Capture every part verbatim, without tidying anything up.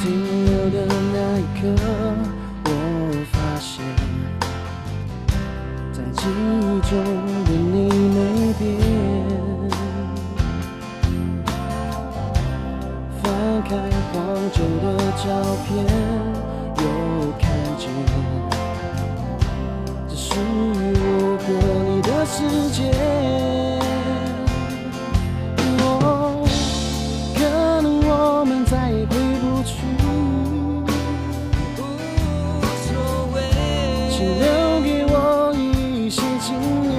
停留的那一刻，我发现，在记忆中的你没变。翻开好久的照片，又看见，这属于我和你的世界。 哦，可能我们再也回不去，无所谓。请留给我一些纪念。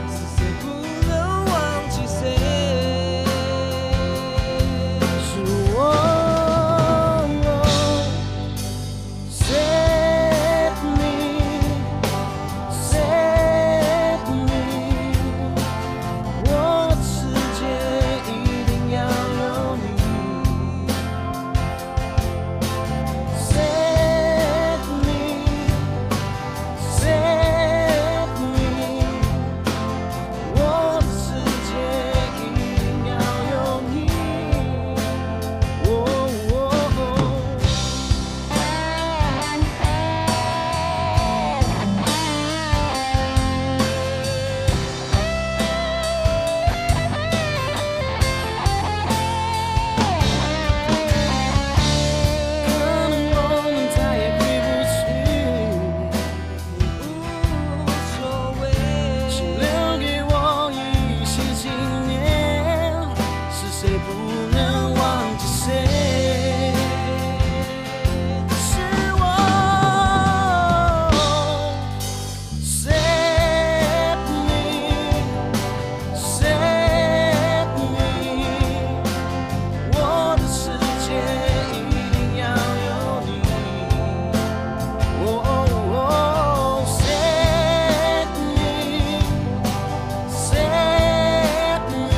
是谁不能忘记谁？是我。 Save me, save me，我的世界一定要有你。Save me, save me，我的世界一定要有你。哦哦哦。 可能我们再也回不去，无所谓。请留给我一些纪念，是谁不能忘记谁？ 是我。Save me, save me，我的世界一定要有你。哦哦哦，save me, save me，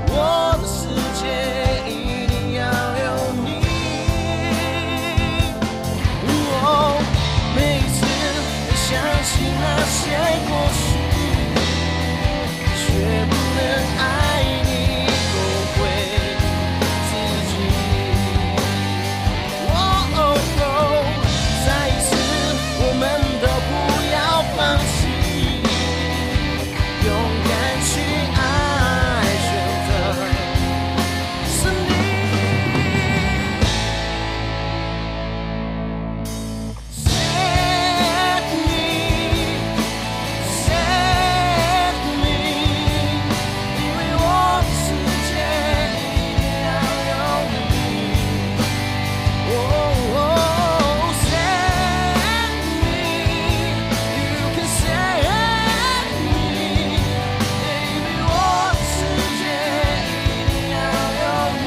我的世界一定要有你。 哦，每一次我想起那些过去，却不能爱你，后悔自己。哦哦哦，再一次，我们都不要放弃，勇敢去爱，选择是你。 Save me, save me，因为我的世界一定要有你。Oh, oh, save me, you can save me，因为我的世界一定要有你。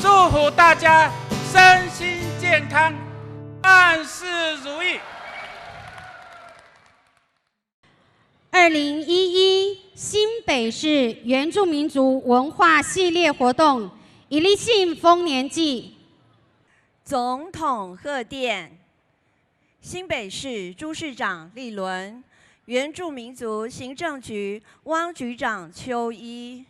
祝福大家身心健康，万事如意。二零一一新北市原住民族文化系列活动，一粒信丰年祭。总统贺电。 新北市朱市长立伦，原住民族行政局汪局长邱一，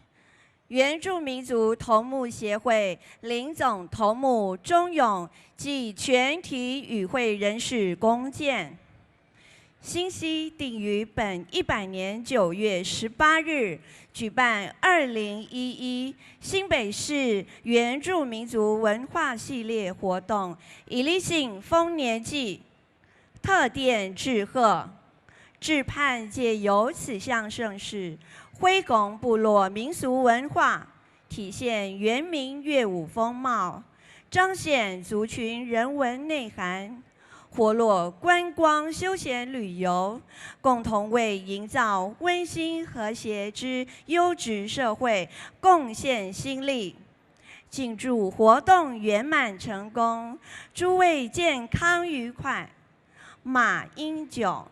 原住民族头目协会林总头目钟勇暨全体与会人士恭见。新溪定于本一百年九月十八日举办二零一一新北市原住民族文化系列活动，一例性丰年祭。 特电致贺，致盼借由此项盛事，恢弘部落民俗文化，体现原民乐舞风貌，彰显族群人文内涵，活络观光休闲旅游，共同为营造温馨和谐之优质社会贡献心力。 敬祝活动圆满成功，诸位健康愉快。马英九，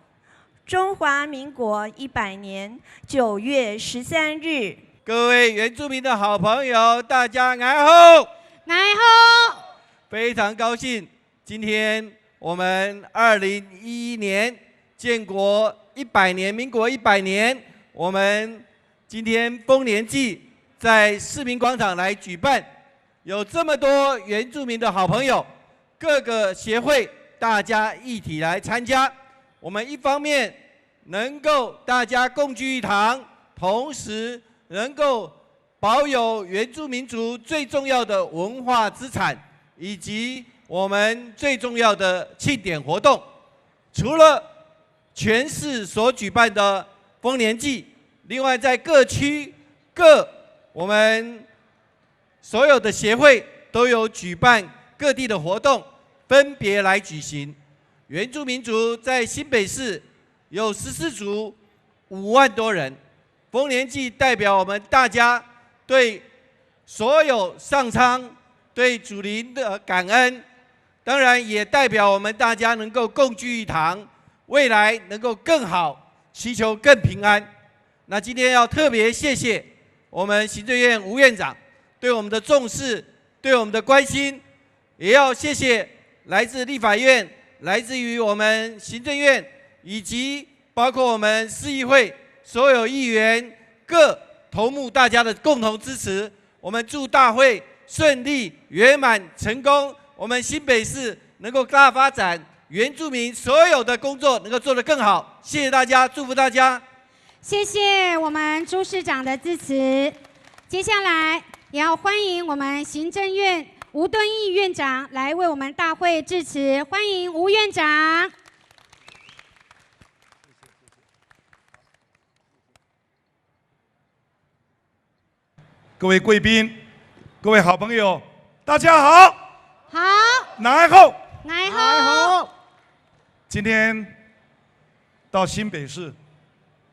中华民国一百年九月十三日。各位原住民的好朋友，大家你好。你好。非常高兴，今天我们二零一一年建国一百年，民国一百年，我们今天丰年祭在市民广场来举办，有这么多原住民的好朋友，各个协会，大家一起来参加。我们一方面能够大家共聚一堂，同时能够保有原住民族最重要的文化资产，以及我们最重要的庆典活动。除了全市所举办的丰年祭，另外在各区各我们所有的协会都有举办各地的活动，分别来举行。原住民族在新北市有十四族五万多人，丰年祭代表我们大家对所有上苍、对祖灵的感恩，当然也代表我们大家能够共聚一堂，未来能够更好，祈求更平安。那今天要特别谢谢我们行政院吴院长对我们的重视，对我们的关心，也要谢谢来自立法院、来自于我们行政院，以及包括我们市议会所有议员各头目大家的共同支持。我们祝大会顺利圆满成功，我们新北市能够大发展，原住民所有的工作能够做得更好。谢谢大家，祝福大家。谢谢我们朱市长的致辞。接下来也要欢迎我们行政院吴敦义院长来为我们大会致辞，欢迎吴院长。 各位贵宾，各位好朋友，大家好。好。你好。你好。今天到新北市，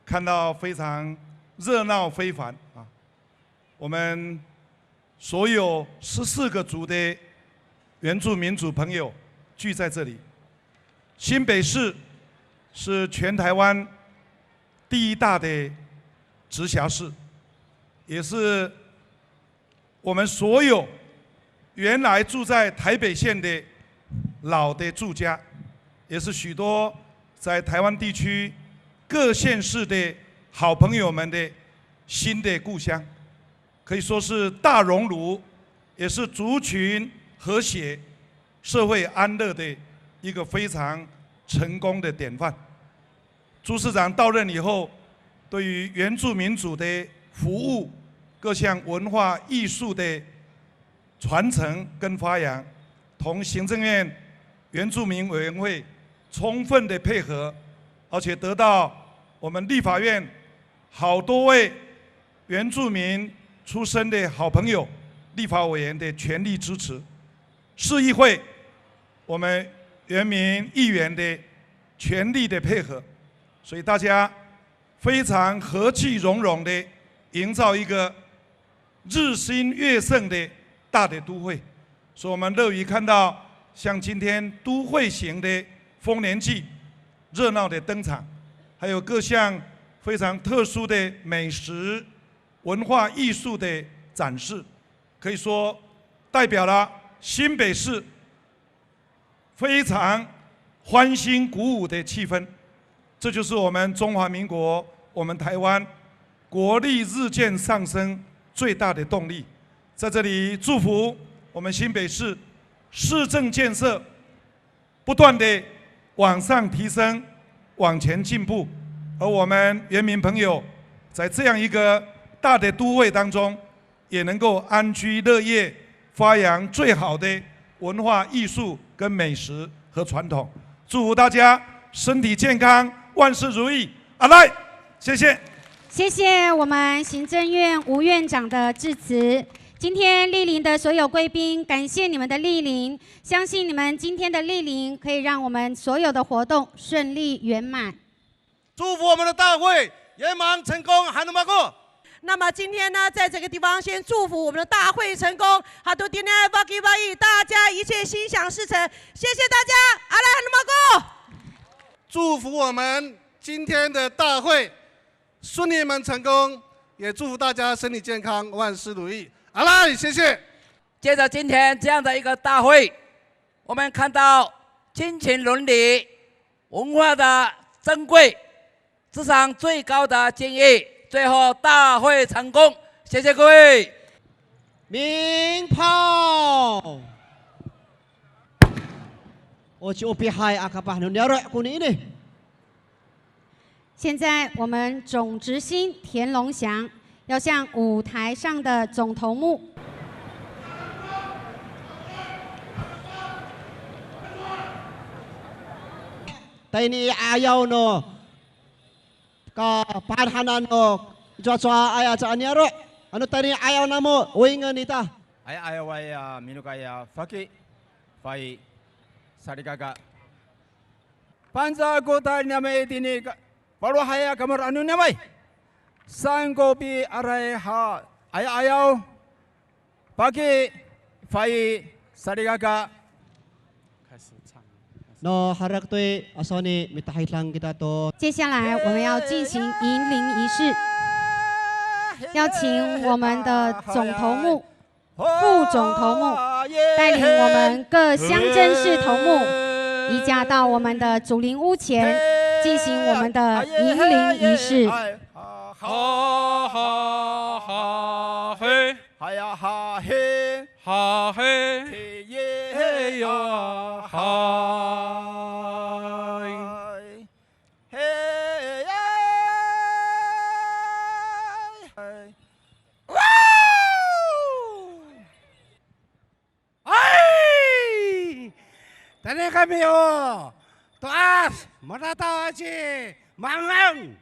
看到非常热闹非凡啊。我们所有十四个族的原住民族朋友聚在这里。新北市是全台湾第一大的直辖市，也是我们所有原来住在台北县的老的住家，也是许多在台湾地区各县市的好朋友们的新的故乡，可以说是大熔炉，也是族群和谐、社会安乐的一个非常成功的典范。 朱市长到任以后，对于原住民族的服务、各项文化艺术的传承跟发扬，同行政院原住民委员会充分的配合，而且得到我们立法院好多位原住民出身的好朋友、立法委员的全力支持。市议会，我们原民议员的全力的配合，所以大家非常和气融融的营造一个日新月盛的大的都会。所以我们乐于看到像今天都会型的丰年祭热闹的登场，还有各项非常特殊的美食、文化艺术的展示，可以说代表了新北市 非常欢欣鼓舞的气氛。这就是我们中华民国，我们台湾国力日渐上升，最大的动力。在这里祝福我们新北市市政建设不断的往上提升，往前进步，而我们原民朋友在这样一个大的都会当中，也能够安居乐业，发扬最好的文化艺术跟美食和传统。祝福大家身体健康，万事如意。阿来，谢谢。谢谢我们行政院吴院长的致辞。今天莅临的所有贵宾，感谢你们的莅临，相信你们今天的莅临可以让我们所有的活动顺利圆满。祝福我们的大会圆满成功，还能吗？过。那么今天呢，在这个地方先祝福我们的大会成功。Hato tini a faki fa'i 大家一切心想事成。谢谢大家，阿来 hanomako。祝福我们今天的大会顺利圆满成功，也祝福大家身体健康，万事如意。阿来，谢谢。借着今天这样的一个大会，我们看到亲情伦理、文化的珍贵，致上最高的敬意。最后大会成功，谢谢各位。鸣炮。O ci'opihay a kapah no niyaro' konini. 现在我们总执行田龙祥要向舞台上的总头目。 Tayni i 'ayaw no kapahanhanan no icowacowaay a caay niyaro'. Ano tayni i 'ayaw namo, o ingen ita. Aya, aya, waya, minokay a faki, fa'i, salikaka. Pangcal ko tayni niyam itini ka, falohay a kamaro'an no niyam ay. Saan ko piaray ha, aya, ayaw, faki, fa'i, salikaka. No harek to i, asawni mitahidang kita to. 接下来我们要进行迎灵仪式，邀请我们的总头目、副总头目带领我们各乡镇市头目移驾到我们的祖灵屋前，进行我们的迎灵仪式。 Haya hahi. Hahi. Hiya ya hahi. Hiya. Wow! Ay! Tayni kami o to'as, madataw aci maangang.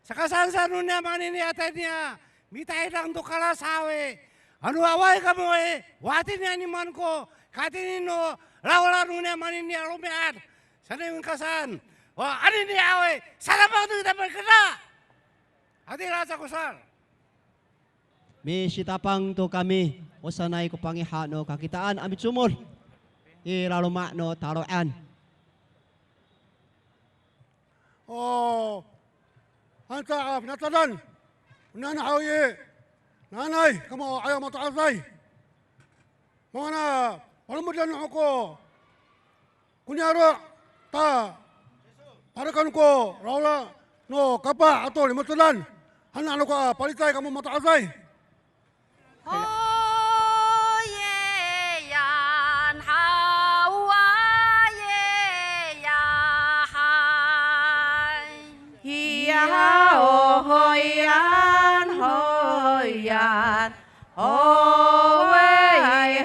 Saka saan sa no niya manini a tayni a mitahidang to kalas haw i. Ano awaay kamo i, o hatini a nimaan ko, katini no lawla no niya manini a romi'ad. Sanay ka saan. O anini haw i, satapang to kita pakeda. Hatira sa ko saan. Misitapang to kami, o sanay ko pangiha no kakitaan a micomod i laloma' no talo'an. O, han ta a finatadan, o nana haw i, nanay kamo 'ayaw mato'asay. Mangana, palomoden ho ko ko niyaro' ta, parekan ko lawla no kapah ato limotodan, han ako a palicay kamo mato'asay. Hoyeyan haw a yeyahay. Hiya ho hoyan hoyan. Hoyhay.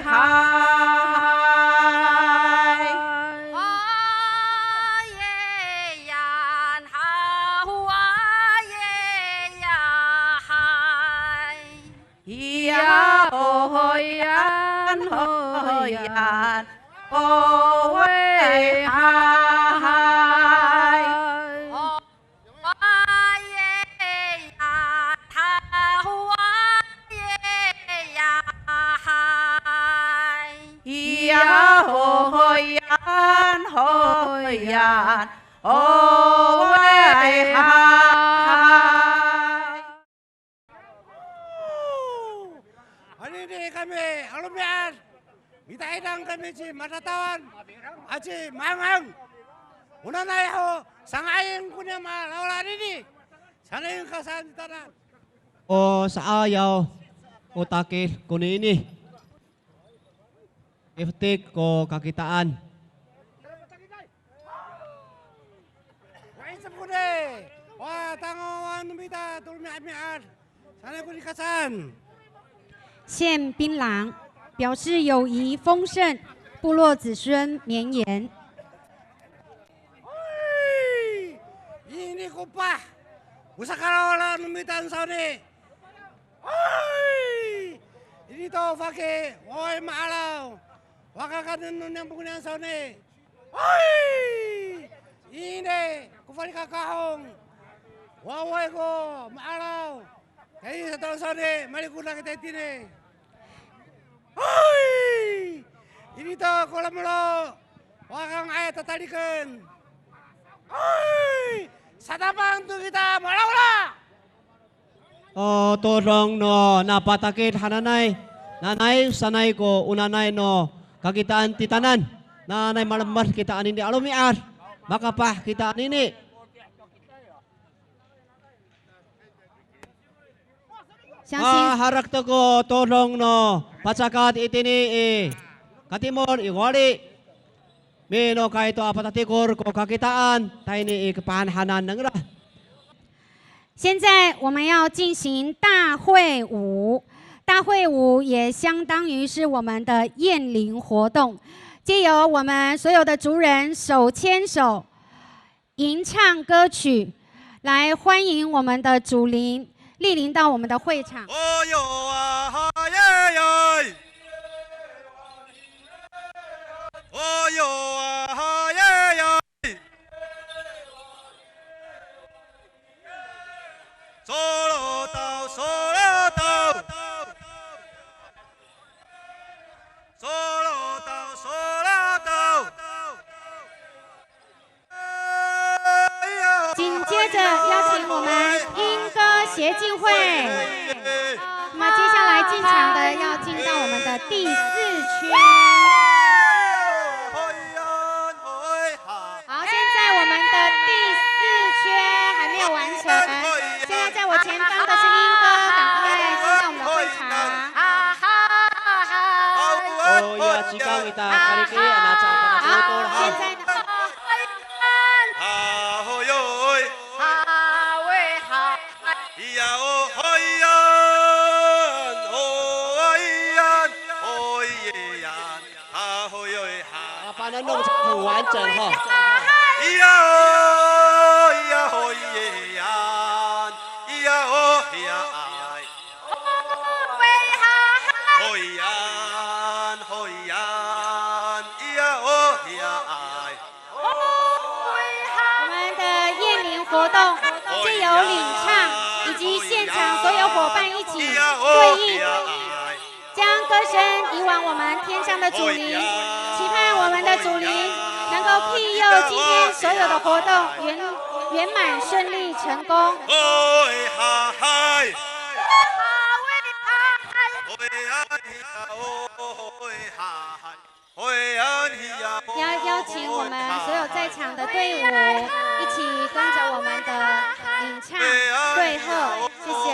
Hoyeyan haw a yeyahay. Hiya hoyan hoyan. Hoyhay. Hiya hoyan hoyan, hoyhay. Anini kami a romi'ad, mitahidang kami ci Madatawan aci Maangang. O nanay ho, sanga'ayen ko niyam a lawla anini. Sanay ka saan titaanan. O sa'ayaw, O takid konini. Ifetik ko kakitaan. Wa'icep koni. Wa, tangowan no mita to romi'ami'ad. Sanay ko nikasan. 献槟榔，表示友谊丰盛，部落子孙绵延。Oy! Ini ko epah. O sakalola no mita sawni. Oy! Ini to faki, oy ma'araw. Wa kakaenen no niyam pongonian sawni. Oy! Ini ko falikakahong. Wa, oy ko ma'araw. Kay sato sawni, malikoda kita itini. Oy! Ini to ko lamelo. Wa kanga'ay tataliken. Oy! Satapang to kita, ma'araw la! O todong no napatakid hananay, nanay sanay ko onanay no kakitaan titaanan, nanay malemed kita anini a romi'ad, makapah kita anini. 相信 A, harek to ko todong no pacakat itini i katimol i wali. Minokay to a patatikor ko kakitaan, tayni i kapahanhanan nangra. 现在我们要进行大会舞，大会舞也相当于是我们的宴灵活动，借由我们所有的族人手牵手，吟唱歌曲，来欢迎我们的祖灵莅临到我们的会场。 Solotaw, solotaw. Solotaw, solotaw. 紧接着邀请我们莺歌协进会。那么接下来进场的要进到我们的第四区。 好，现在我们的第四圈还没有完成，现在在我前方的是莺歌，赶快进到我们的会场。 O ya, cika kita kaliki, ana ca, 好，现在呢？ Hahoyoy. Hawe ha. Iya o hoyan, hoyan, hoyan, hahoyoy ha. 啊，把它弄成很完整哈。Iya o, iya hoyan, iya o hiyaay. Hoyan, hoyan, iya o hiyaay. 我们的宴灵活动借由领唱以及现场所有伙伴一起对应，将歌声移往我们天上的祖灵，期盼我们的祖灵能够庇佑今天所有的活动圆，圆满顺利成功。 Hoy hahay. Hoyan hiya o, hoy hahay. 要邀请我们所有在场的队伍一起跟着我们的领唱对喝，谢谢。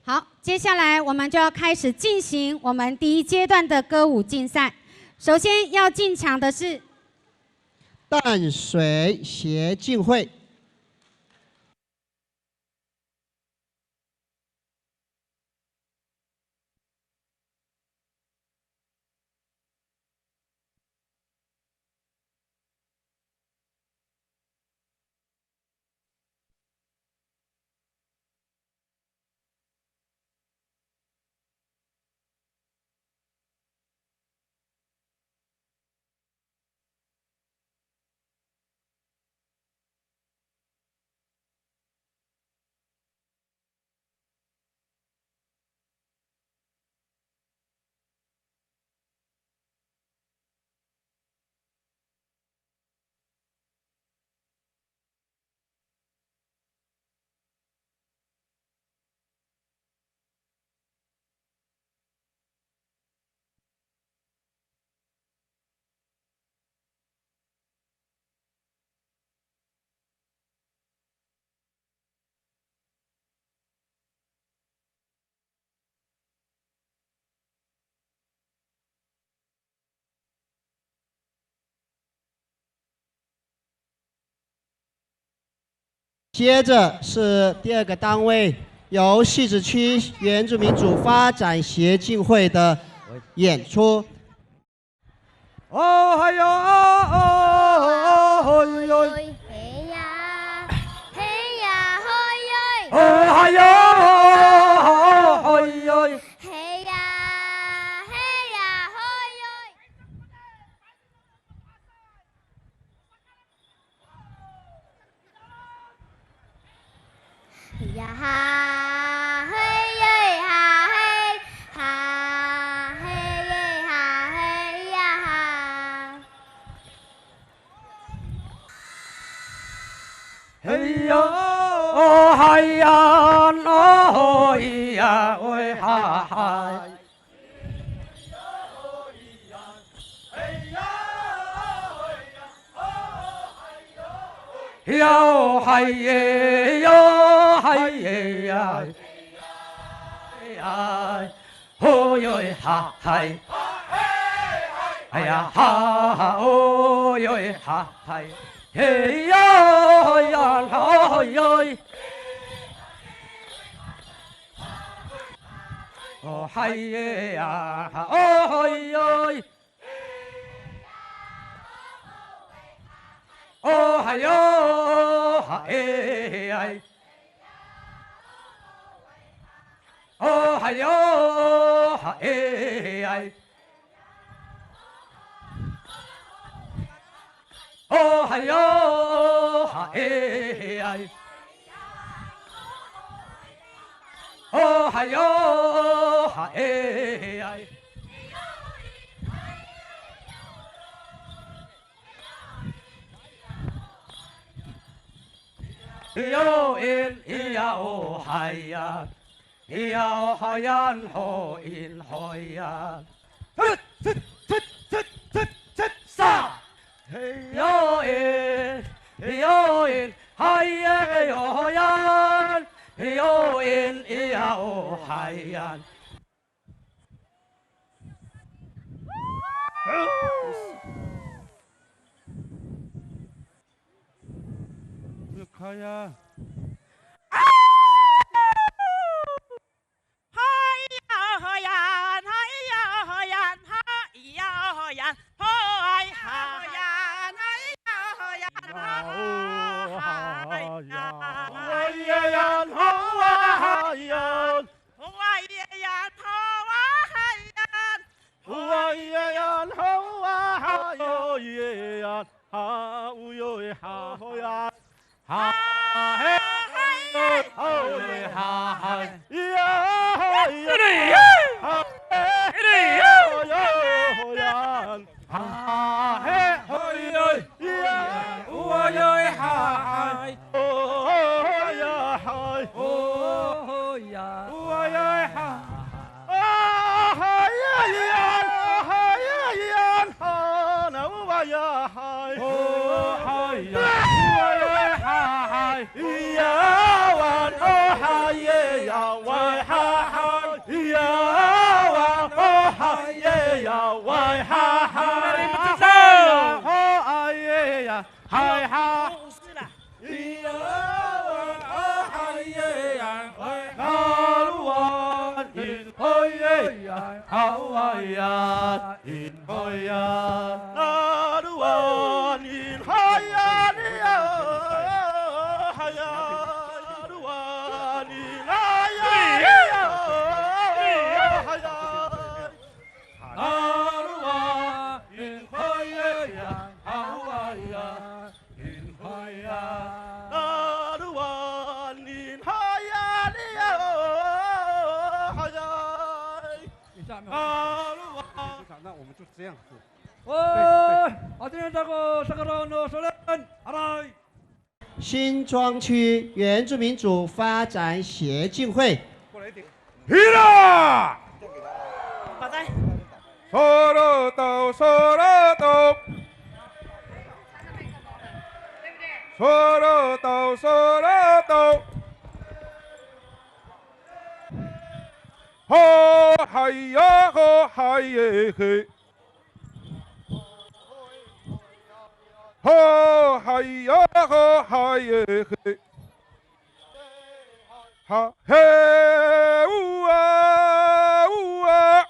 好，接下来我们就要开始进行我们第一阶段的歌舞竞赛。首先要进场的是淡水协进会。接着是第二个单位，由汐止区原住民族发展协进会的演出。哦嗨哟，哦嗨哟，嘿呀，嘿呀，嘿哟。哦嗨哟，哦嗨哟，嘿呀，嘿呀，嘿哟。 呀哈嘿耶哈嘿，哈嘿耶哈嘿呀哈。嘿哟，哦嗨呀，哦咿呀，喂哈嗨。 哟嗨耶，哟嗨耶呀，呀，吼哟哈嗨，哎呀哈，哦哟哈嗨，嘿哟呀，吼哟。 哦嗨耶呀，哦嗨哟，哦嗨哟，嗨耶呀，哦嗨哟，嗨耶呀。 哦嗨哟，嗨耶呀。哦嗨哟，嗨耶呀。哟，咿呀哦嗨呀。 Hiyaw hayan ho in hoyan. Hut, hut, hut, hut, hut, hut, sa. Hiyaw in, hiyaw in, haye yo hoyan. Hiyaw in, hiyaw hayan. 不要开呀！ 嗨哈。那我们就这样子。 Oj, hatini to ko saka no solen, aray. 新庄区原住民族发展协进会。Hira! Patay. Solo to, solo to. Solo to, solo to. Ho, haya, ho, haye, he. Ho, haya, ho, haye, he. Ha, he, u, a, u, a.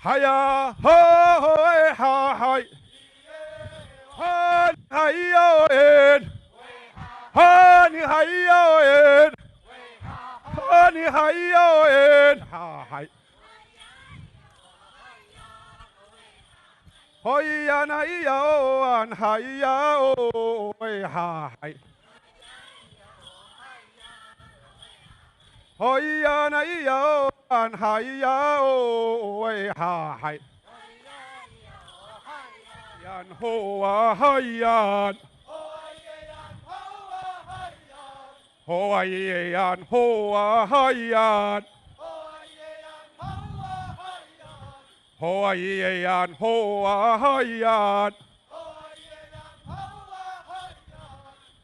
Haya, ho, ho, e, ha, hay. Han, hay, yo, en. Han, hay, yo, en. Han, hay, yo, en. Ha, hay. Hoyan, a, iya, o, an, haya, o, e, ha, hay. Hoyan, a, iya, o, an, haya, o, e, ha, hay. Yan, ho, a, hayan. Ho, a, iyan, ho, a, hayan. Ho, a, iyan, ho, a, hayan.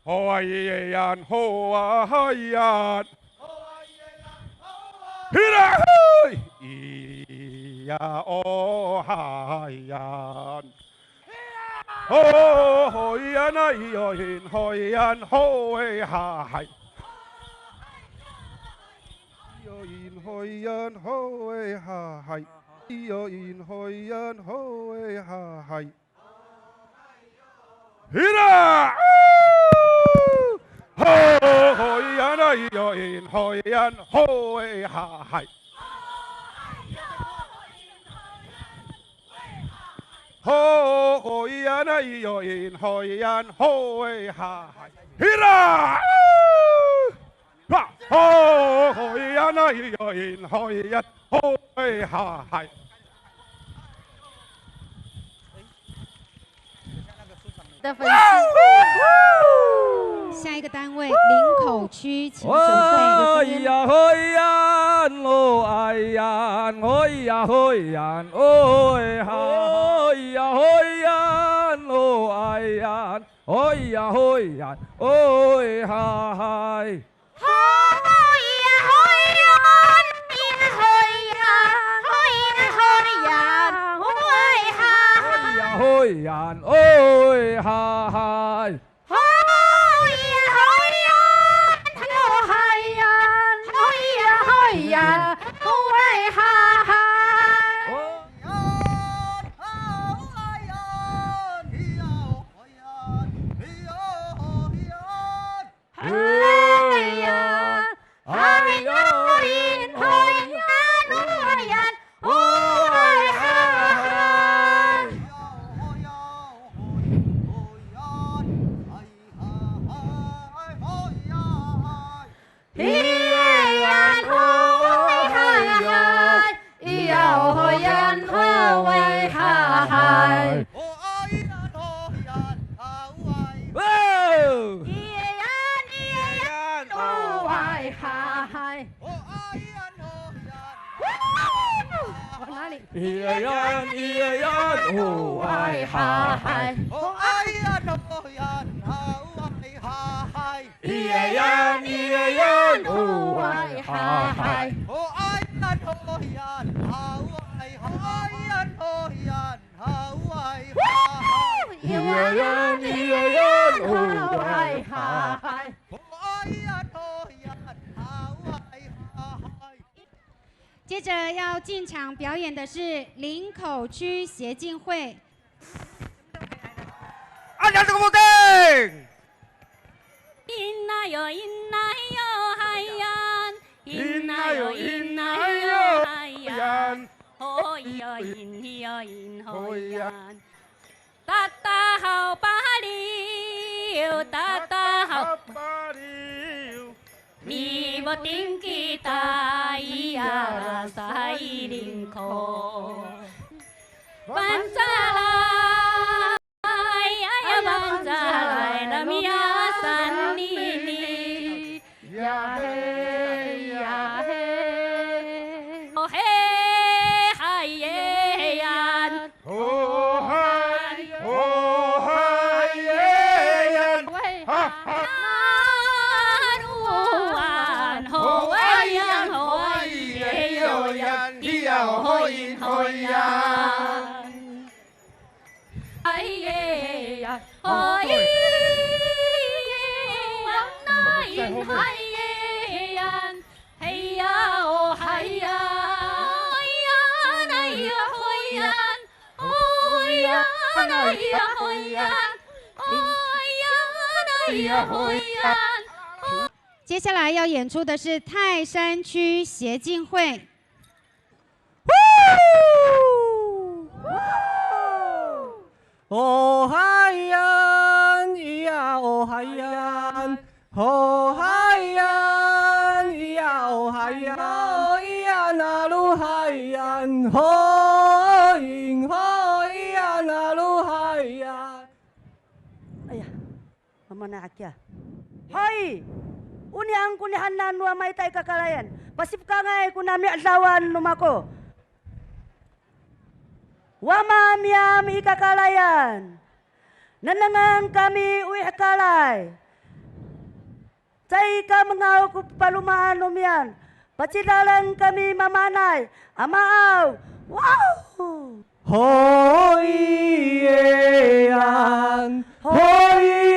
Ho, a, iyan, ho, a, hayan. Hira, hoy! Iya, o, hayan. Ho, hoyan, a, iyo, in, hoyan, ho, e, ha, hay. Iyo, in, hoyan, ho, e, ha, hay. Iyo, in, hoyan, ho, e, ha, hay. Hira! Ho, hoyan, a, iyo, in, hoyan, ho, e, ha, hay. Ho, hoyan, a, iyo, in, hoyan, ho, e, ha, hay. Hira! Ha! Ho, hoyan, a, iyo, in, hoyan, ho, e, ha, hay. 的粉丝。下一个单位，林口区请准备。Hoya, hoyan, o ayan, hoya, hoyan, o e ha, hoya, hoyan, o ayan, hoya, hoyan, o e ha, hay. Hoya, hoyan, hoya, hoya, hoyan, o e ha, hay. Hoya, hoyan, o e ha, hay. Hoya, hoyan, o hayan, hoya, hoyan, o e ha, hay. Hoyan, hoyan, hiya, hoyan, hiya, hoyan. Haya, haya, in, hoyan, o ayan, o e ha, hay. Hiya, yan, o e ha, hay. Iya, o hoyan, o e ha, hay. Wow! Iyan, iyan, o e ha, hay. Wow! Iyan, iyan, o e ha, hay. Iyan, iyan, o e ha, hay. Iyan, iyan, o e ha, hay. 接着要进场表演的是林口区协进会。 Ano sa komoting! Inayo, inayo, hayan. Inayo, inayo, hayan. Hoyan, hiya, in, hoyan. Tatahaw paliw, tatahaw paliw. Mifoting kita i alasaay Lingko. Fangcalay, aya fangcalay, lamiyasan nini. Yahe, yahe. O he, hayen. O hay, o hayen. Ha, ha. An, o an, ho ayan, ho ayan, yo yan, hiya, ho in, ho yan. Ay, ay, ay, ay. Hoy. 接下来要演出的是泰山区协进会。 Ohayan, iya, ohayan. Ohayan, iya, ohayan. Ohayan, arohayan. Hoing, hoiyan, arohayan. Aya. Mamanay hakiya. Hay! O niyam ko nihanan no Wama ita i kakarayan, pasifkangay ko nami'adawan no mako. Wama niyam i kakarayan, nengnengen kami o i hekalay. Caay ka mengaw ko palomaan no niyam, pacidalen kami mamanay, Amaaw. Wow! Hoiyan, hoiyan.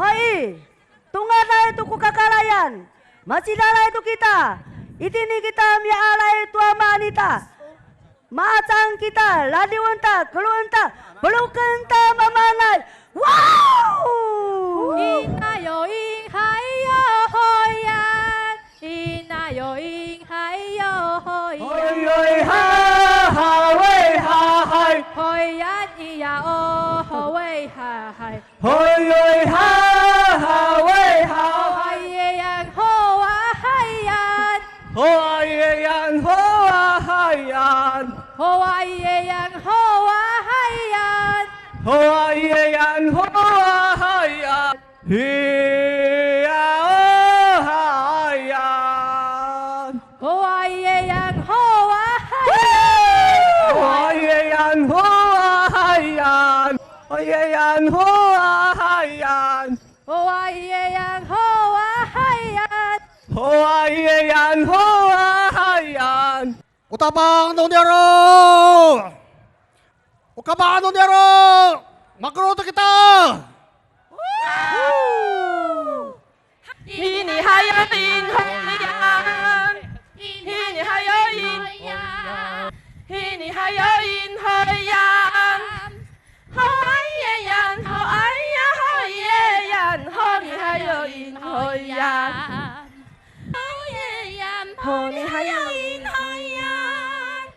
Hay, tongaday to ko kakarayan, macidalay to kita, itini kita mialay to Ama nita. Maacang kita, ladiwen ta, keloen ta, peloken ta mamanay. Wow! Inayo inghay yo hoyan. Inayo inghay yo hoyan. Hoyoy ha, haoy ha, hay. Hoyan iya o, haoy ha, hay. Hoyoy ha, haoy ha. Howa iyan, howa hayan. Howa iyan, howa hayan. Howa iyan, howa hayan. Howa iyan, howa hayan. Hiya o hayan. Howa iyan, howa hayan. Howa iyan, howa hayan. Howa iyan, howa hayan. Howa iyan, howa hayan. Howa iyan, howa hayan. O tapang no niyaro'. O kamaan no niyaro'. Makerod kita. Hini hayo in hoyan. Hini hayo in hoyan. Hini hayo in hoyan. Hoay iyan, hoay ya, hoay iyan, honi hayo in hoyan. Hoay iyan, honi hayo in hoyan.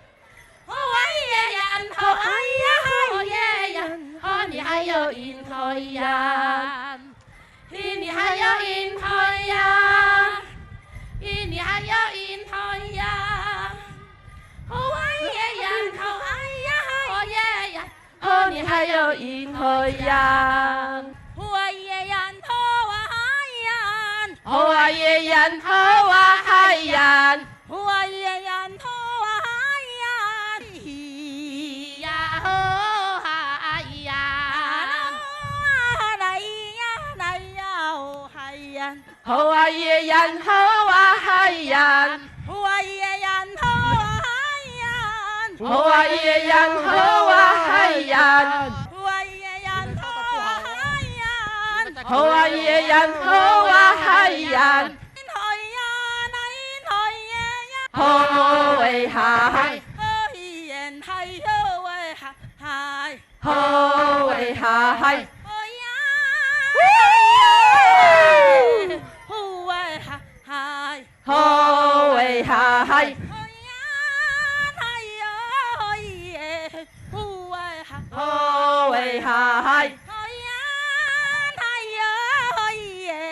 Hoay iyan, hoay ya, hoay iyan, honi hayo in hoyan. Hini hayo in hoyan. Hini hayo in hoyan. Hoay iyan, hoay ya, hoay iyan. Honi hayo in hoyan. Hoay iyan, howa hayan. Hoay iyan, howa hayan. Hoay iyan, howa hayan. Hiya ho hayan. Hanay iyan, hanay ya ho hayan. Hoay iyan, howa hayan. Hoay iyan, howa hayan. Hoay iyan, howa hayan. Hoay iyan, howa hayan. Hoay iyan, howa hayan. Hoyan, hoyan. Hoay hahay. Hoyan, hay, hoay hahay. Hoay hahay. Hoyan, hoay hahay. Hoay hahay. Hoyan, hayo, hoye. Hoay ha. Hoay hahay. Hoyan, hayo, hoye.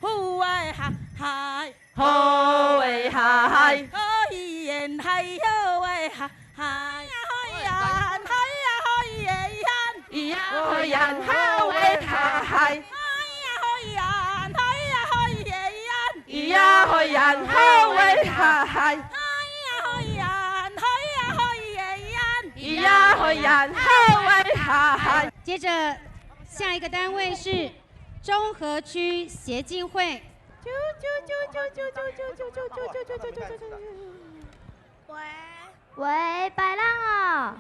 Hoay hahay. Hoay hahay. Hoyan, hayo, hoay ha. Hay, hoyan, hay, hoyan. Iya, hoyan, haw, e, ha, hay. Hay, hoyan, hay, hoyan. Iya, hoyan, haw, e, ha, hay. Hay, hoyan, hay, hoyan. Iya, hoyan, haw, e, ha, hay. 接着，下一个单位是中和区协进会。喂，喂，payraen o.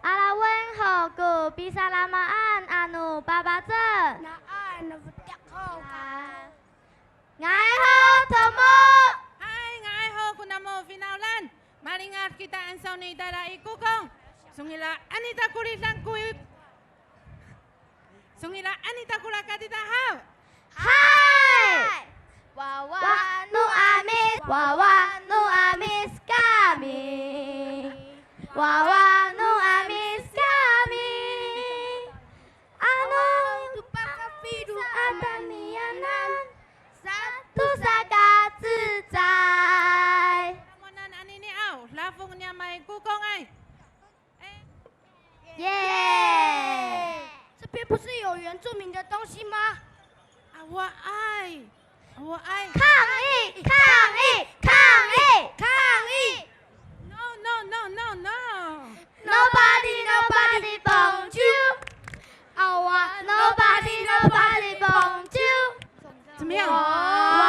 Araweng ho ko pisalamaan ano papacem. Nga'ay ho tomo. Hay, nga'ay ho ko namo finawlan. Malingad kita ansawni tala i kokong. Songila' anita ko lidang ko i Songila' anita ko rakat ita haw? Hay! Wawa no Amis, wawa no Amis kami. Wawa no Amis kami. Ano to pakafilo a tamiyanan, sato saka cecay. Tamowanan anini aw, lafong niyam i kokong ay. 耶！这边不是有原住民的东西吗？Awaay. Awaay. 抗议！抗议！抗议！抗议！ No, no, no, no, no. Nobody, nobody, bonjour. Awa, nobody, nobody, bonjour. 怎么样？哇！哇！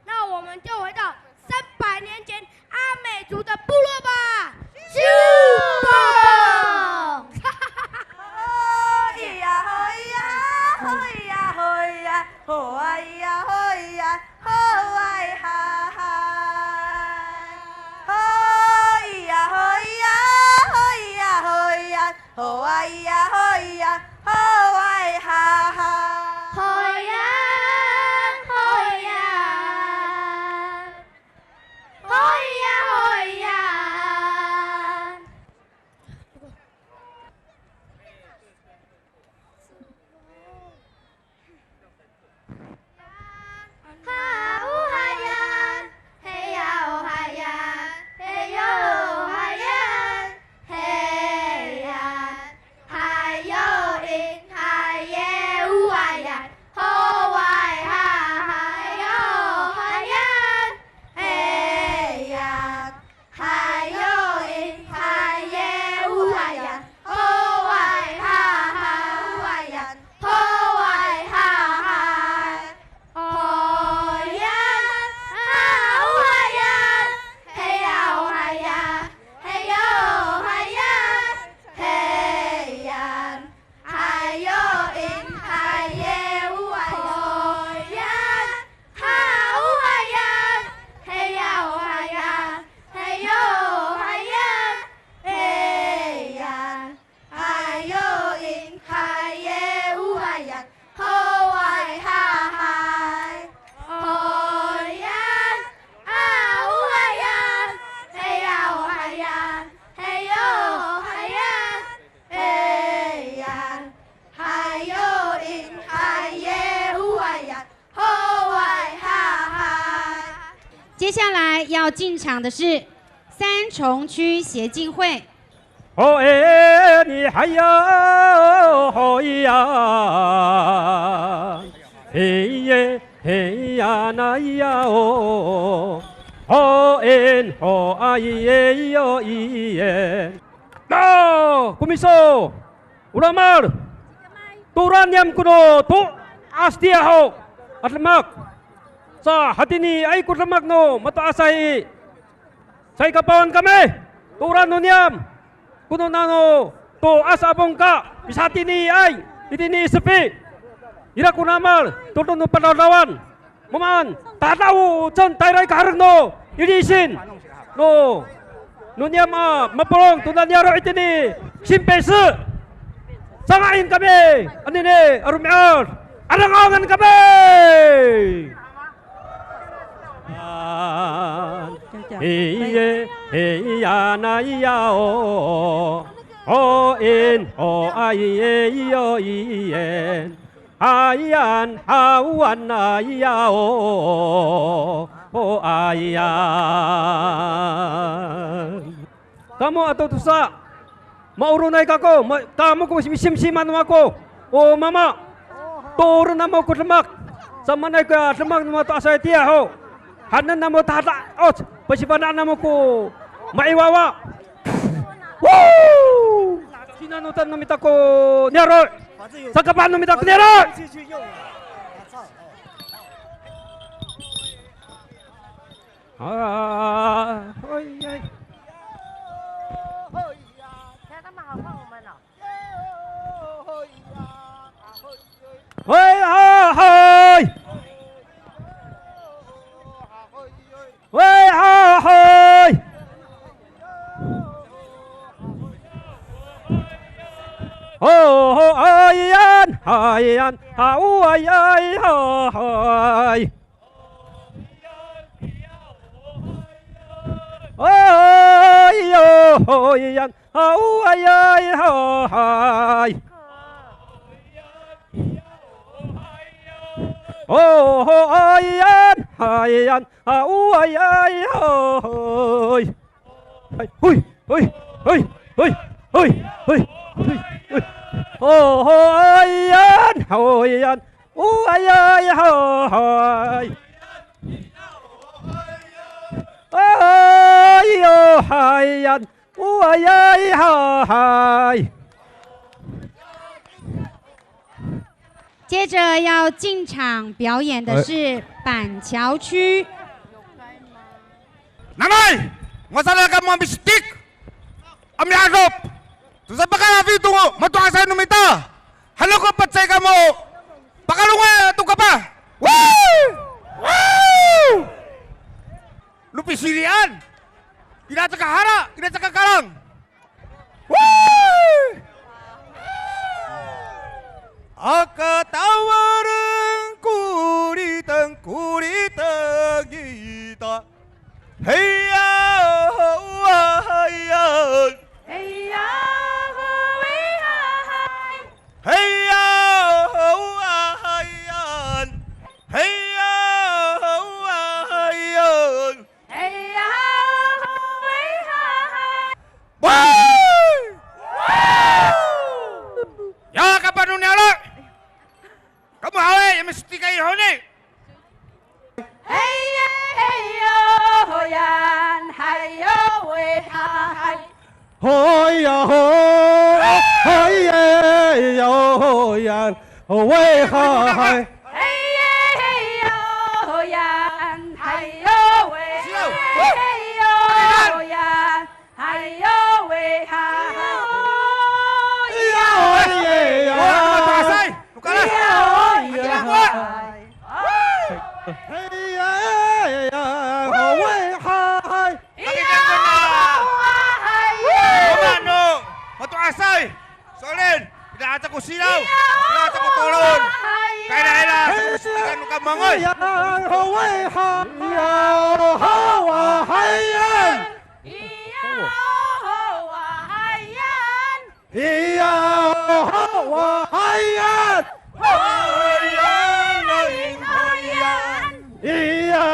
那我们就回到三百年前阿美族的部落吧。咻！接下来要进场的是三重区协进会。 Hoen i hayaw, hoyan. Hiye, hiyan a iyaw. Hoen, hoay, iyo, iyen. Na, komiso, o lamal. Tooran niyam kono to'as tiya ho a demak. Sa hatiniay ko demak no mato'asay i. Saikapawan kami, tooran no niyam kono nano to'as a pongka, misahatiniay itini i sepi. Ira ko lamal, todong no padawdawan. Mamaan, tada'ocen tayra i kaherek no ilisin. No, no niyam a mapolong tona niyaro' itini Sinpese. Sanga'in kami anini a romi'ad. Adangawan kami. Hiye, hiyan a iyaw. Hoen, hoay, iyo, iyen. Hayan, hawan a iyaw. Hoayan. Kamo ato tosa, maoronay kako, ma-, kamo ko misimsiman no mako. O mama, tooren namo ko demak. Samaanay ko demak no mato'asay tiya ho. Haenen namo tahada'oc, pasifana' namo ko ma'iwawa. Woo! Sinanotan no mita ko niyaro'. Sakapaan no mita ko niyaro'. 啊，嘿，嘿。他干嘛好看我们哦？喂，啊，嘿。喂，啊，嘿。哦，哎呀，哎呀，啊，呜，哎呀，哎，嘿。 哎呦，哎呀，啊，呜，哎呀，哎，嗨。哦，哎呀，哎呀，啊，呜，哎呀，哎，嗨。哎，嘿，嘿，嘿，嘿，嘿，嘿，嘿。哦，哎呀，哎呀， 哦，哎呀，哎，嗨。哎呦，嗨呀，哦，哎呀，哎，嗨。接着要进场表演的是板桥区。Nanay, masala ka mamistik. A mi'adop to sapakalafi to mato'asay no mita. Halo ko pacay kamo. Pakalongay to kapah. Woo! Woo! No pisilian. Ira caka hara, ira caka kalang. Woo! Aka taweren ko liteng, ko liteng ita. Heya ho wa hayan. Heya ho wa hahay. Heya ho wa hayan. Heya ho wa hayan. Heya ho wa hahay. Woo! Ya, kapanoniya la. Kamo haw i, ya mistikay honi. Heya, heyo, hoyan, hayo, we, hahay. Hoya, ho, haye, yo, hoyan, we, hahay. Heya, heyo, hoyan, hayo, we, hahay, heyo, hoyan. Hayo, we, ha, ha, ho, ya, ya, ya. Wa, mato'asay. Lokal a. Ya, ya. Hakiya ko a. Hey, ya, ya, ya, ho, we, ha, hay. Ya, wa, ha, ya. Mama no mato'asay. So'elin, ira aca ko silaw, ira aca ko tolon. Kaila, ira, sa ko sitikan no kamangoy. Ya, ho, we, ha, ya, ho, wa, hayan. Iya ho wa hayan. Iya ho wa hayan. Hayan, hayan, hayan. Iya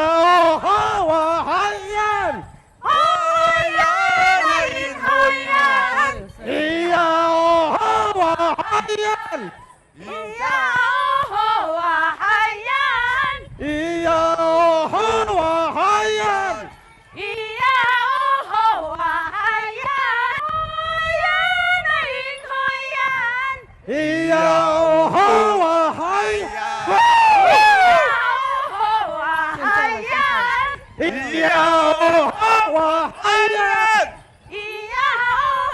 ho wa hayan. Hayan, hayan, hayan. Iya ho wa hayan. Iya ho wa hayan. Iya ho wa hayan. Iya ho wa hayan. Hayan, hayan, hayan. Iya ho wa hayan. Iya ho wa hayan. Iya ho wa hayan. Iya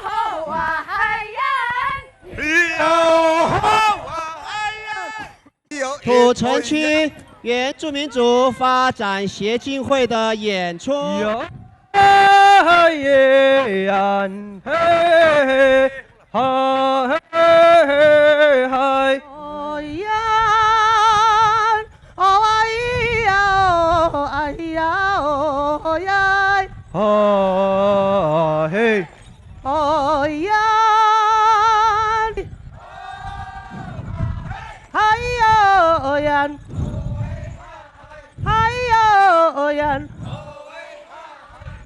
ho wa hayan. Iya ho wa hayan. 土城区原住民族发展协进会的演出。 Hayan. Hayo yan. Hayo yan.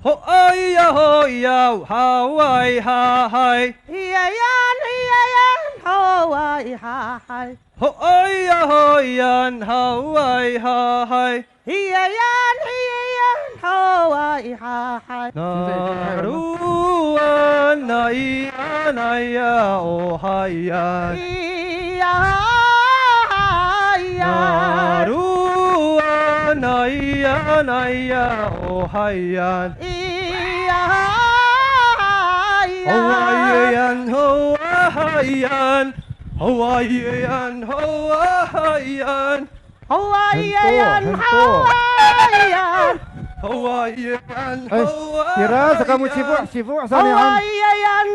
Ho ay ya ho yaw, haw ay ha hay. Hiya yan, hiya yan, haw ay ha hay. Ho ay ya ho yan, haw ay ha hay. Hiya yan, hiya yan, haw ay ha hay. Naroan, naiyan, aya, o hayan. Iya, hayan. Naroan, Hayan, aya, o hayan. Iya, hayan. O hayan, o hayan. O hayan, o hayan. O hayan, o hayan. O hayan, o hayan. Ay, tira, saka mo sifo', sifo' sa niyan. O hayan,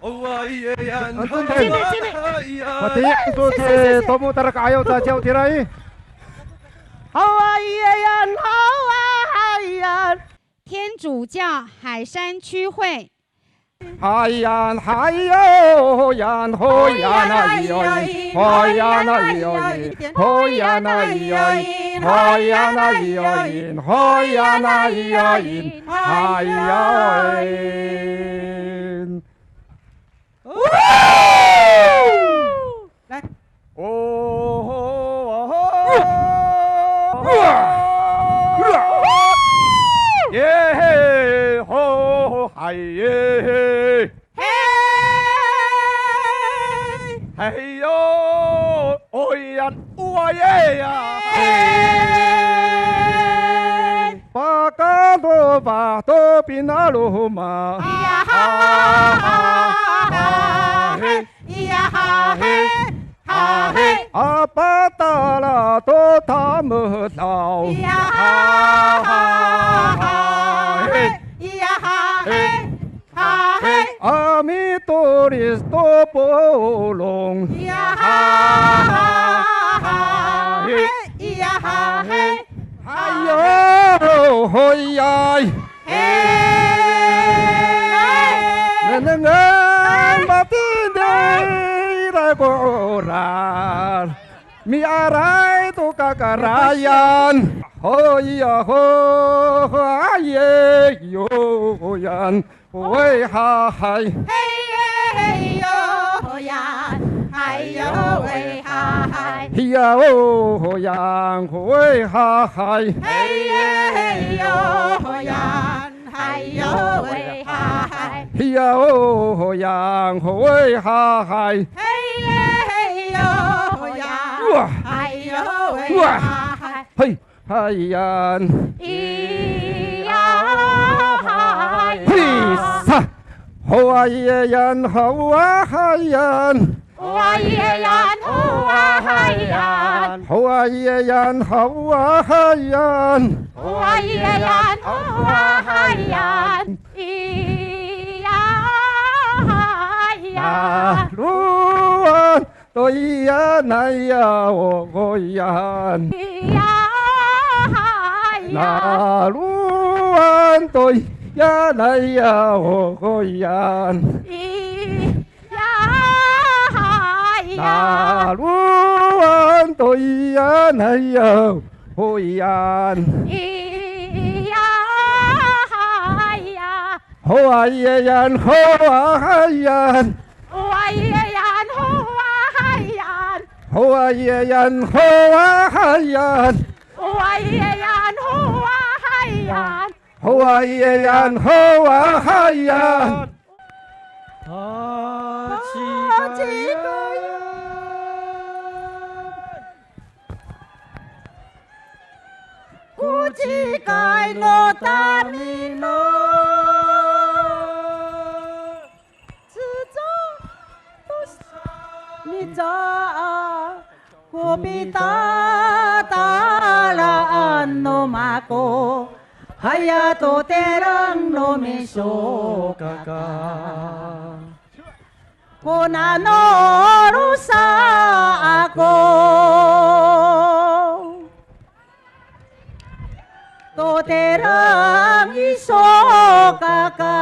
o hayan. Anton, Anton. Sini, sini. Matiya to ci Tomo Taraka'ayaw caciyaw tira i. 天主教海山区会。 Hayan, hayan, hoyan, ayoy, hoyan, ayoy, hoyan, ayoy, hoyan, ayoy, hoyan, ayoy, hayan. 来。 Ye he ho hai ye he. Hey yo, oyan, oye ya. Hey. Paka to pa to pinaloma. Iya ha ha ha. Hey. Iya ha he, ha he. A patala to tamdaw. Iya ha ha ha he. Iya ha he, ha he. A mitoris to polong. Iya ha ha ha he. Iya ha he. Ayo, hoyay. Hey! Nengnengen matini ira ko 'orad, miaray to kakarayan. Hoya ho, haye yo yan, hoy hahay. Hey, hey, yo, hoyan, hay, yo, hey, hahay. Hiya, o, hoyan, hoy hahay. Hey, hey, yo, hoyan. Hay yo, we, ha, hay. Hiya, o, hoyan, hoy, ha, hay. Hey, hey, yo, hoyan. Wa. Hay yo, we, wa, ha, hay. Hay, hayan. Iya, hay. Hisa. Howa, iyan, howa, hayan. Howa, iyan, howa, hayan. Howa, iyan, howa, hayan. Howa, iyan, howa, hayan. Iya, haya. Naluan to iyan, aya, o, hoyan. Iya, haya. Naluan to iyan, aya, o, hoyan. Iya, haya. Naluan to iyan, aya, hoyan. Iya, haya. Howa, iyan, howa, hayan. Howa, iyan, howa, hayan. Howa, iyan, howa, hayan. Howa, iyan, howa, hayan. Howa, iyan, howa, hayan. Pacikay. Ko cikay no tamino. Cica. Nica. Ko pitatalaan no mako, haya to tireng no miso kaka. Ko nano rosa ako. To tireng iso kaka.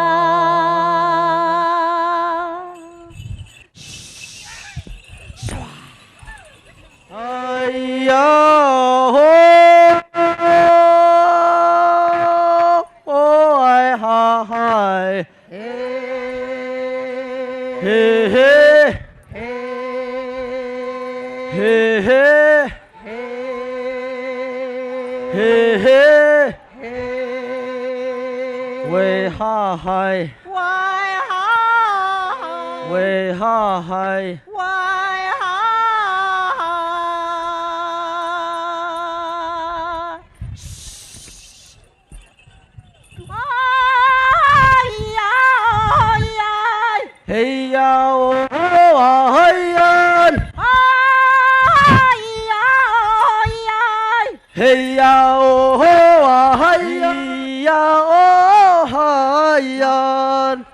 Aya ho, o ay ha hay. He he. He he. He he. Way ha hay. Way ha hay. Way ha hay. Way ha hay. Hiya o hayan. Hiya o hayan. Hiya o hayan. Hiya o hayan.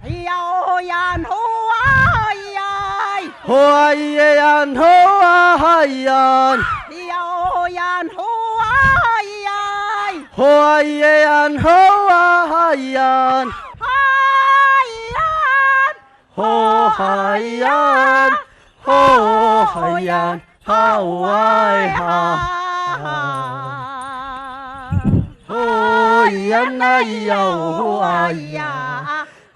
Hiya o hayan, hoay ay. Hoay ayan, hoay ayan. Hiya o hayan, hoay ay. Hoay ayan, hoay ayan. Hayan. Hohayan, hohayan, hawaay ha. Hoyan ay yaw, hoaya.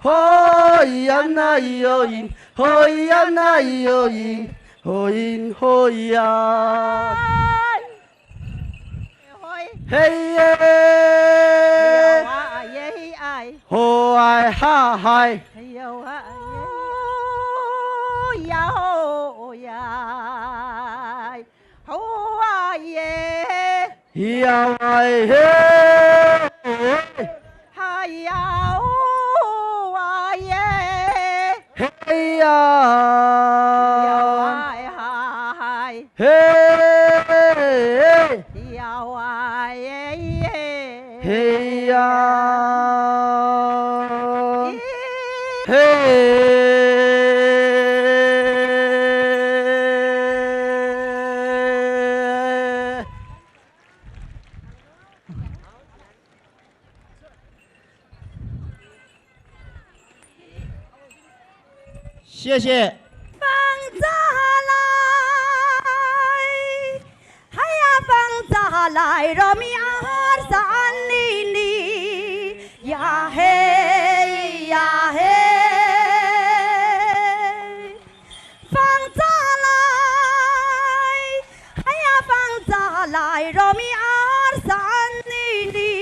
Hoyan ay yoin, hoyan ay yoin, hoin hoyan. Hoy. Hey, yeah. Hiya, wa, a, ye, hi, ay. Ho, ay, ha, hay. Hiya, wa, a, ye, hi, ya, ho, ya. Ho, a, ye. Hiya, wa, he. Haya, o, a, ye. Heya. Hiya, wa, e, ha, hay. He. Hiya, wa, e, he. Heya. He. 谢谢。Fangcalay, haya fangcalay romi'ad saan nini, ya hey, ya hey. Fangcalay, haya fangcalay romi'ad saan nini.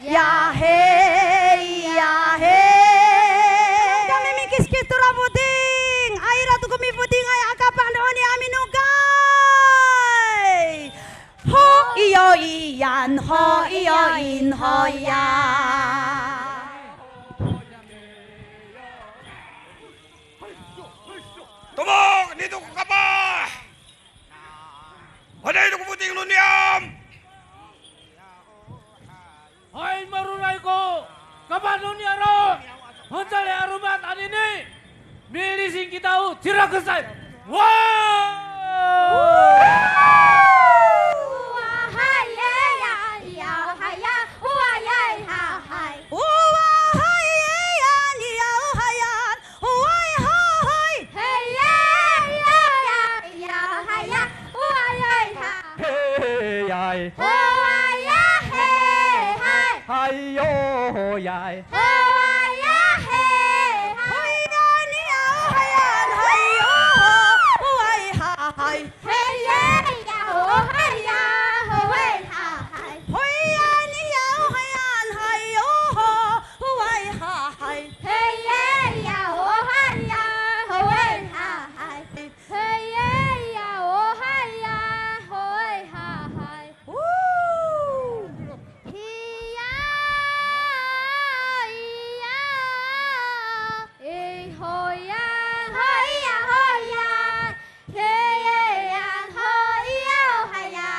Ya hey, ya hey. Kami mikiskis tora foting. Ay, ira to ko mifotingay a kapah no niyam a minokay. Ho iyo iyan, ho iyo in, ho ya. Tomok, nito ko kapah. Haday to ko foting no niyam. Hay, maroray ko kapah no niyaro'. Fangcalay a roma anini. Milising kita o cirakesay. Wa! Wa hay, ya, ya, hay, ya, wa, ya, ha, hay. Wa hay, ya, ya, hay, ya. Hoay ha hay. Hey, ya, ya, ya, ya, hay, ya. Hoay ha. Hey, ya, hey. Hoay ya, hey, hay. Hay, yo, ya, hey. Hoay ya, hey, hay. Hoy, ya, ni, ya, o, hayan, hay, yo, ho. Hoay ha hay. Hey, ya, ya, o, hay, ya, hoay ha hay. Hoy, ya, ni, ya, o, hayan, hay, yo, ho. Hoay ha hay. Hey, ya, ya, o, hay, ya, hoay ha hay. Hey, ya, ya, o, hay, ya, hoay ha hay. Woo! Hiya, hiya, i, hoya, hoya, hoya. Hey, ya, ya, hoya, hoya.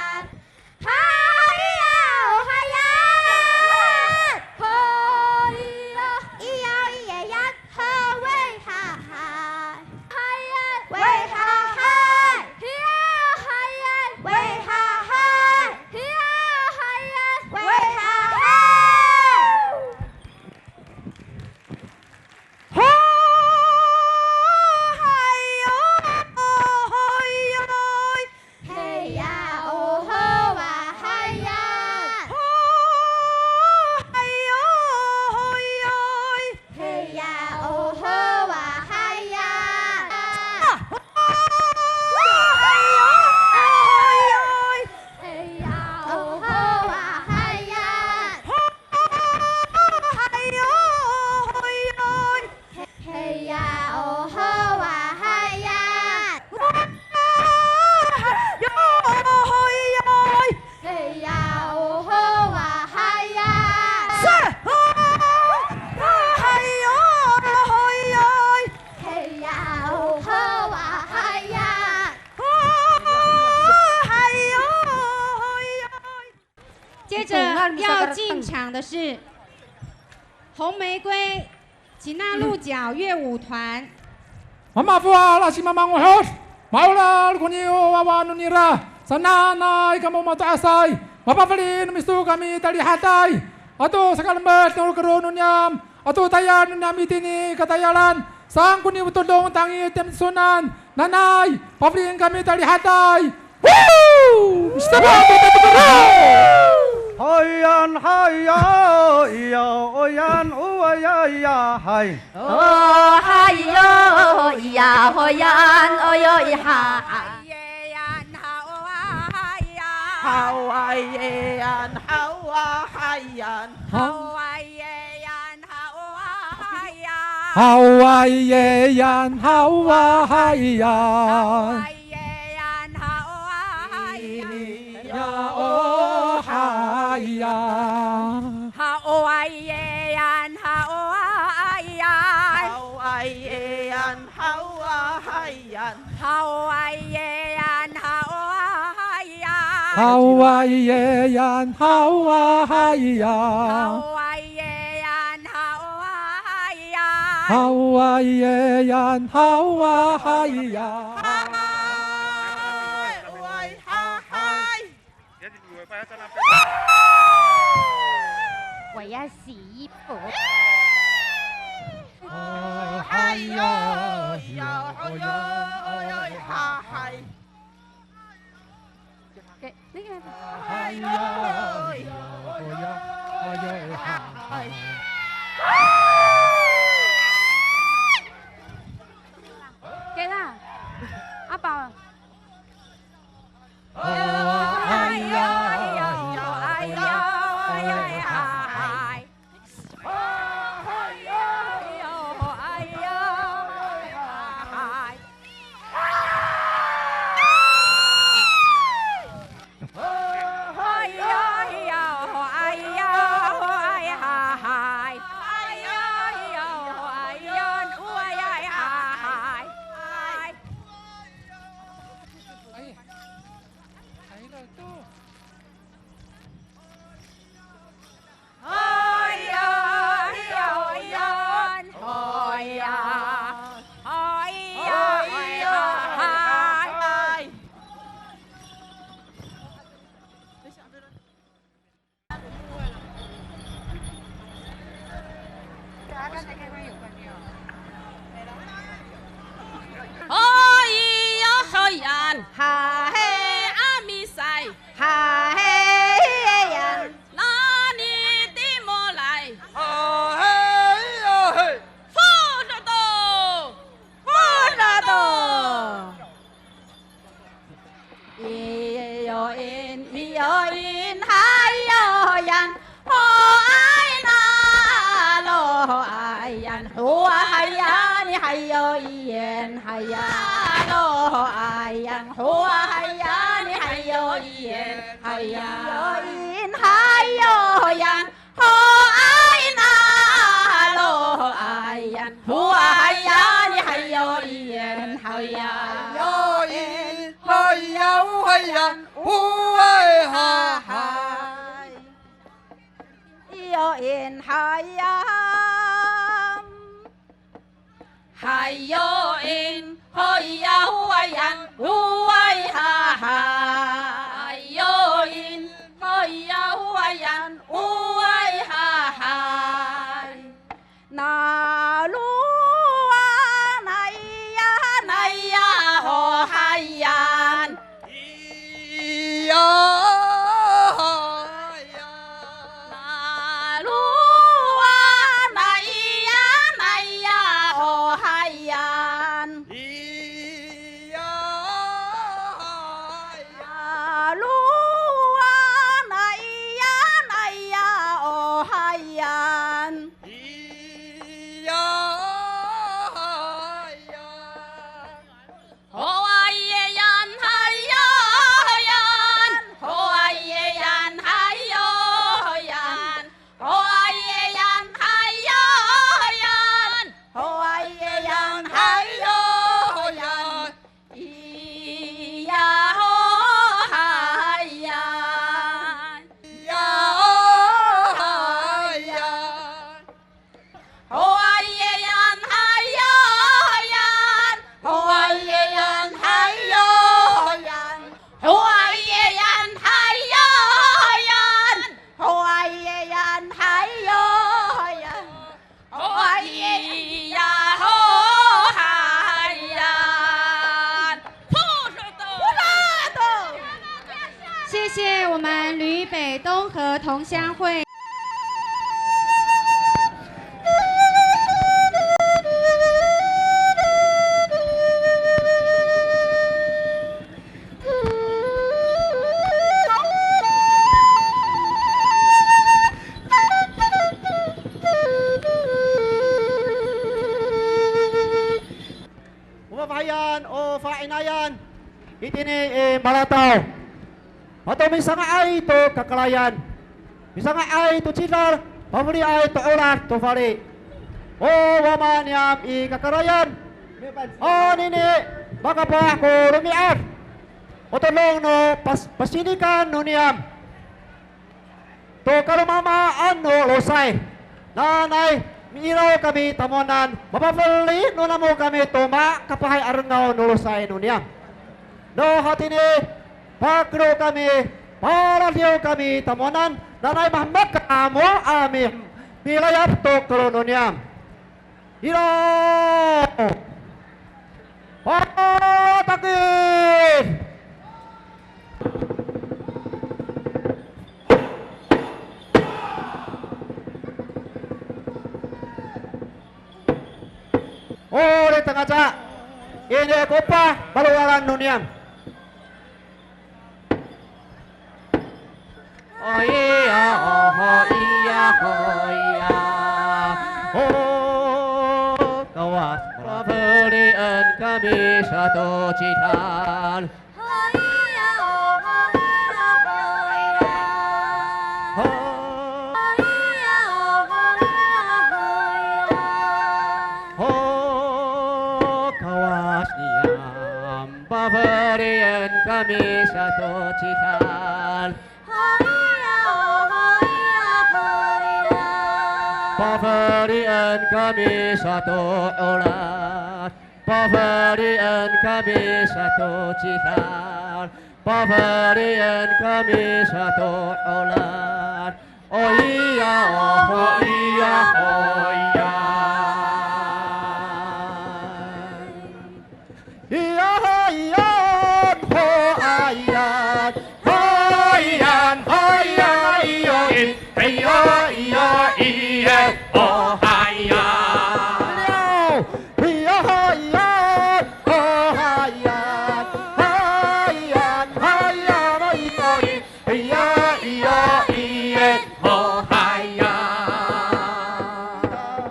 是红玫瑰吉娜鹿角乐舞团。 Mamafowal a simamangohod, maolal koni o wawa no nira, sananay kamo mato'asay, mapafeli no miso kami talihaday, ato sakalemed no rokedo no niyam, ato tayal no niyam itini katayalan, saan koni o todong tangit tiyam tisowanan, nanay, pafelien kami talihaday. Woo! Misasapoan to tatodong! Hayan, hayan, iya, oyan, uwaya, iya, hay. O hayo, iya, hoyan, oyo, iha, hay. Hawayan, hawa, hayan. Hawayan, hawa, hayan. Hawayan, hawa, hayan. Hawayan, hawa, hayan. Ya, o, hayan. Hawayan, hawayan. Hawayan, hawayan. Hawayan, hawayan. Hawayan, hawayan. Hawayan, hawayan. Hawayan, hawayan. Hay, way, ha, hay. 我要洗衣服。给那个。给他，阿宝。 Hoya, hoyan, hahay a misay. Hahay, yan. Nani timolay. Hahay, hahay. Fododo. Fododo. Iyo in, iyo in, hayo yan, hoay na, loay yan, howa hayan, hayo iyen, haya, loay yan, howa hayan, hayo iyen, haya, iyo in, hayo yan, Hoay na, loay yan, howa hayan, hayo iyen, haya. Hayo in, hayo hayan, hoay hahay. Iyo in, hayan. Hayo in, hoya howayan, uway hahay. Hayo in, hoya howayan, uway hahay. Nalowa naya, naya ho hayan. Iya, haya. Nalowa naya, naya ho hayan. Iya, haya. Nalowa naya, naya ho hayan. Iya. 和同乡会。 O fafahiyan, o fa'inayan, itini i Malataw. Ato misanga'ay to kakarayan, misanga'ay to cidal, pafeliay to 'orad to fali. O wama niyam i kakarayan, anini makapah ko romi'ad o todong no pas-, pasinikan no niyam to kalomamaan no losay. Nanay mi'iraw kami tamowanan, mapafeli no namo kami to makapahay a 'erengaw no losay no niyam. No hatini, pakero kami, paladiw kami tamowanan, nanay mahemek kamo a mi-, milayap to kero no niyam. Ira! Patakid! O, ri tangaca, ini ko pa, palowalan no niyam. Hoya, o hoya, hoya. Ho, kawas, pafelien kami sato cidal. Hoya, o hoya, hoya. Ho. Hoya, o hoya, hoya. Ho, kawas niyam. Pafelien kami sato cidal. Pafelien kami sato 'orad. Pafelien kami sato cidal. Pafelien kami sato 'orad. Oya, oya, oya. Iya, iya, ho, ayan. Ho, ayan, ho, ayan, iyo, i, iyo, iyo, iye, ho, ayan. Iya, iya, ho, ayan. Ho, ayan, ho, ayan, iyo, i, Iya, iya, iye, ho, hayan.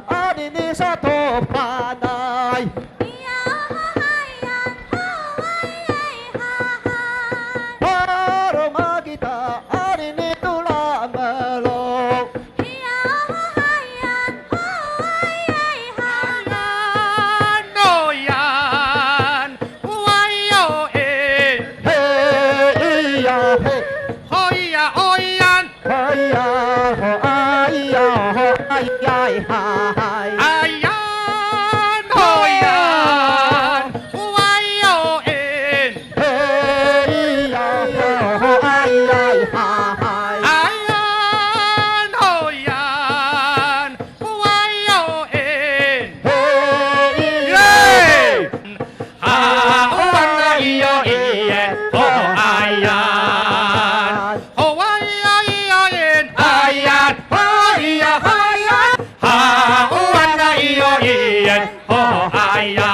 Anini sato panay. Iya, ho, hayan, ho, ay, ay, ha, hay. Paro makita, anini to lamelong. Hiya, ho, hayan, ho, ay, ay, ha. Hayan, no, yan, ho, ay, yo, e. He, iya, he. Ho, iya, o, yan. Ho, iya, ho, ay, ya, ho, ay, ay, ha, hay. Hayan, no, yan, ho, ay, yo, en. He, iya, ho, ay, ay, ha, hay. Hayan, ho, yan, ho, ay, yo, en. He, iya. Yay! Ha, o, an, a, i, yo, i, e, ho, hayan. Ho, ay, ay, ay, en, hayan. Ho, iya, hayan. Ha, o, an, a, i, yo, i, en, ho, hayan.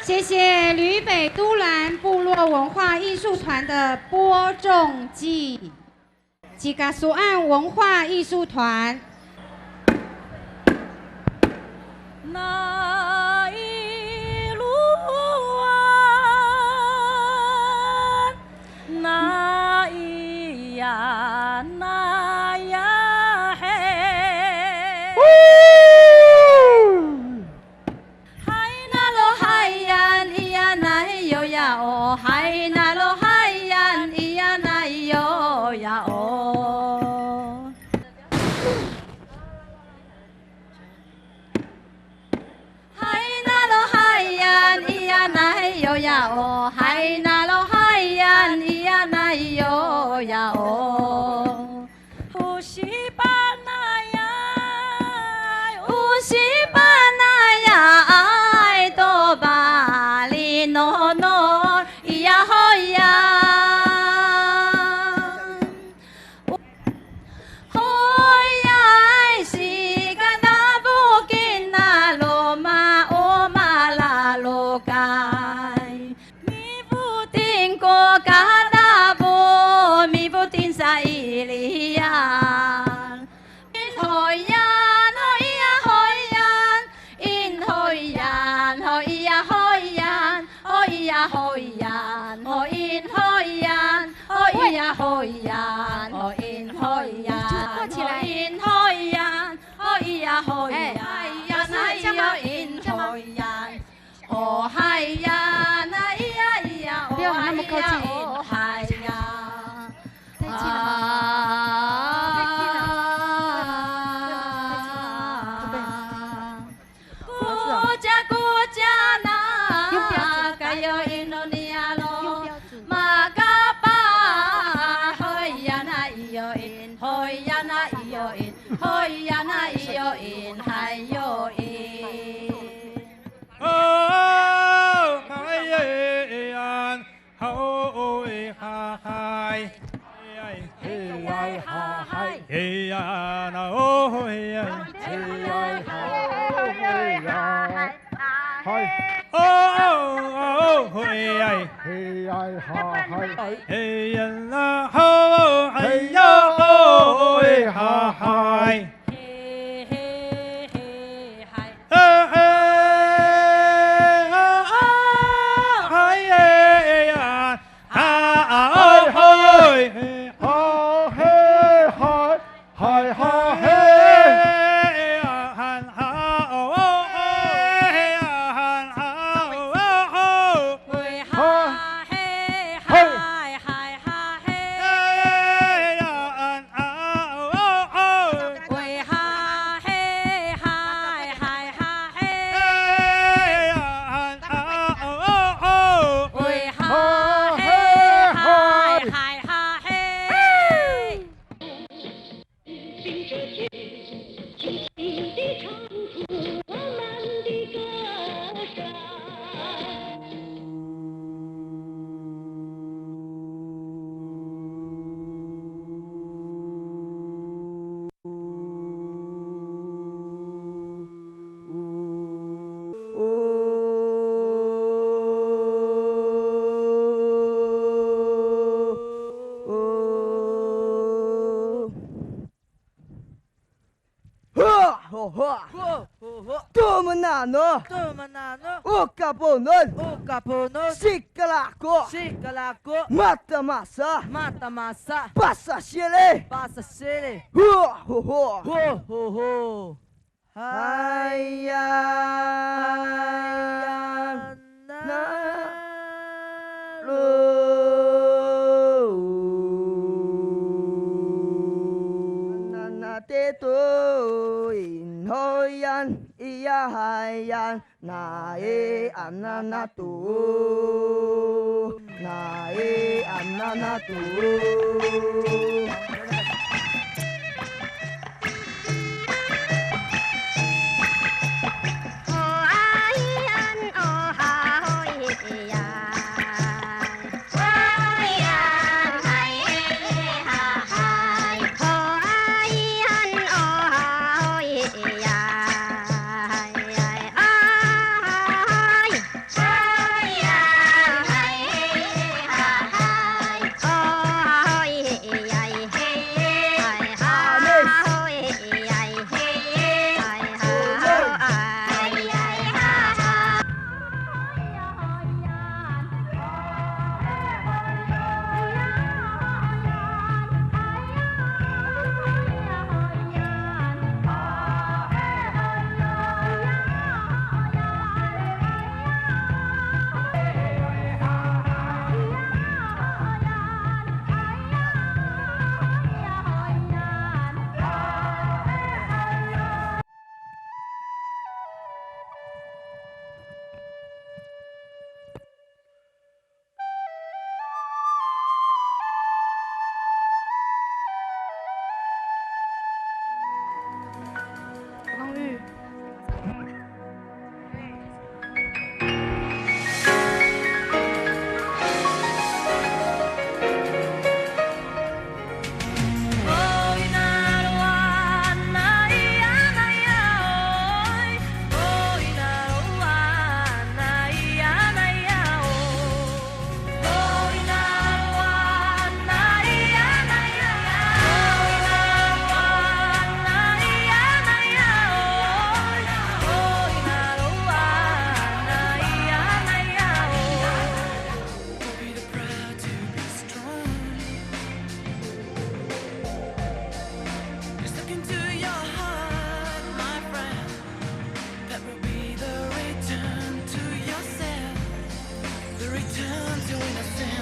谢谢吕北都兰部落文化艺术团的播种祭。Cikasoan 文化艺术团。Nai loan, nai ya, nai ya, he. Hay nalo hayan, iya nai yo ya o. Hay nalo hayan, iya nai yo ya o. 不要那么靠近。太近了吗？太近了吗？太近了。对不对？Ho, ho, ho. Ho, ho, ho. To menano. To menano. O kaponon. O kaponon. Sikalako. Sikalako. Matamasa. Matamasa. Pasasili. Pasasili. Ho, ho, ho. Ho, ho, ho. Hayan. Hayan. Na. Lo. Nanatito in hoyan iya hayan nai ananato. Nai ananato. Into your heart, my friend. That will be the return to yourself. The return to innocence.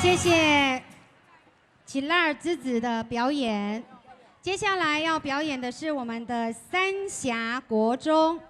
谢谢 Cilar 之子的表演。接下来要表演的是我们的三峡国中。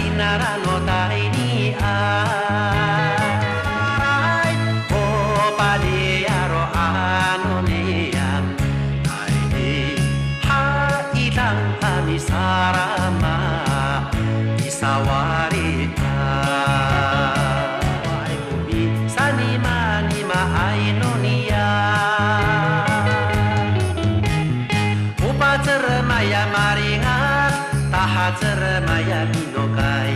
Inara no tayni a, aray, o paniyaro' ano niyam, tayni ha idang a misarama i sawali a. Ay, o misanimanima'ay no niyam. O pacerem a malingat, tahacerem a minokay,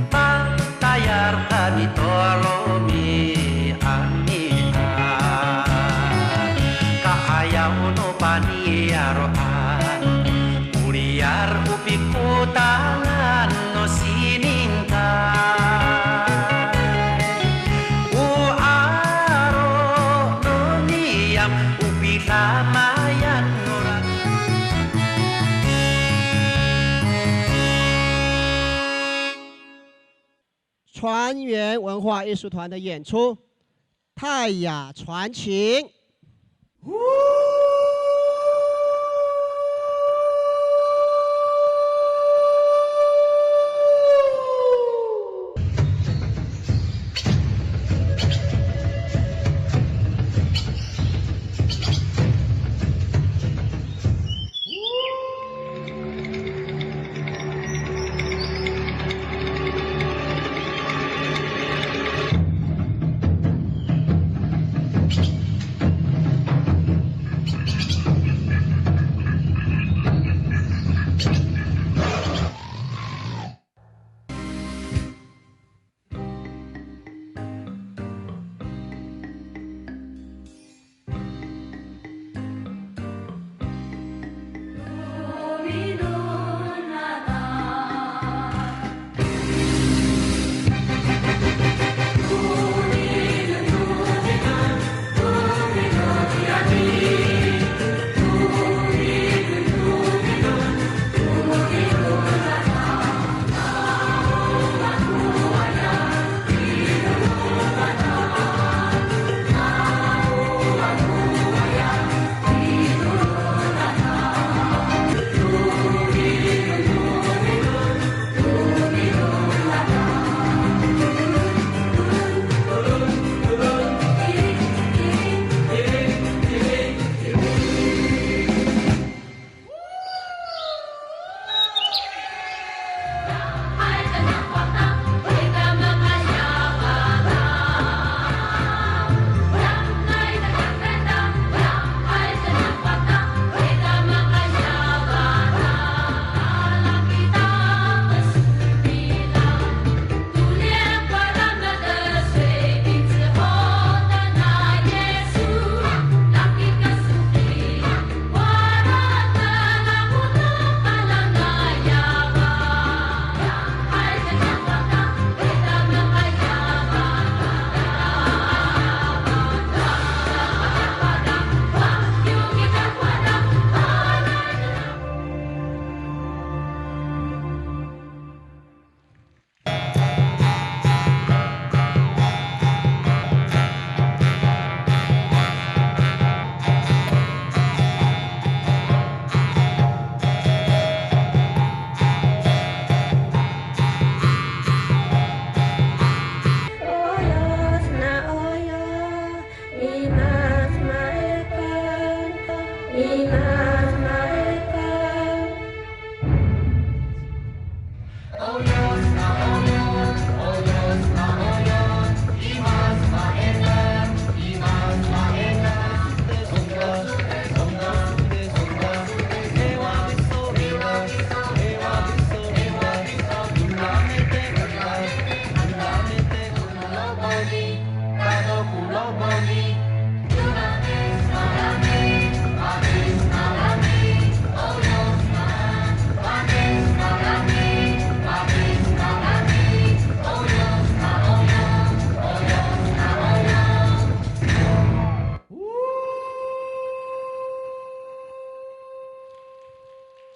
patayal kami to romi'ami'ad. Ka'ayaw no paniyaro'an, o liyar o pikotangan no sining. O aro' no niyam o pidamayan nora. 川原文化艺术团的演出，泰雅传情。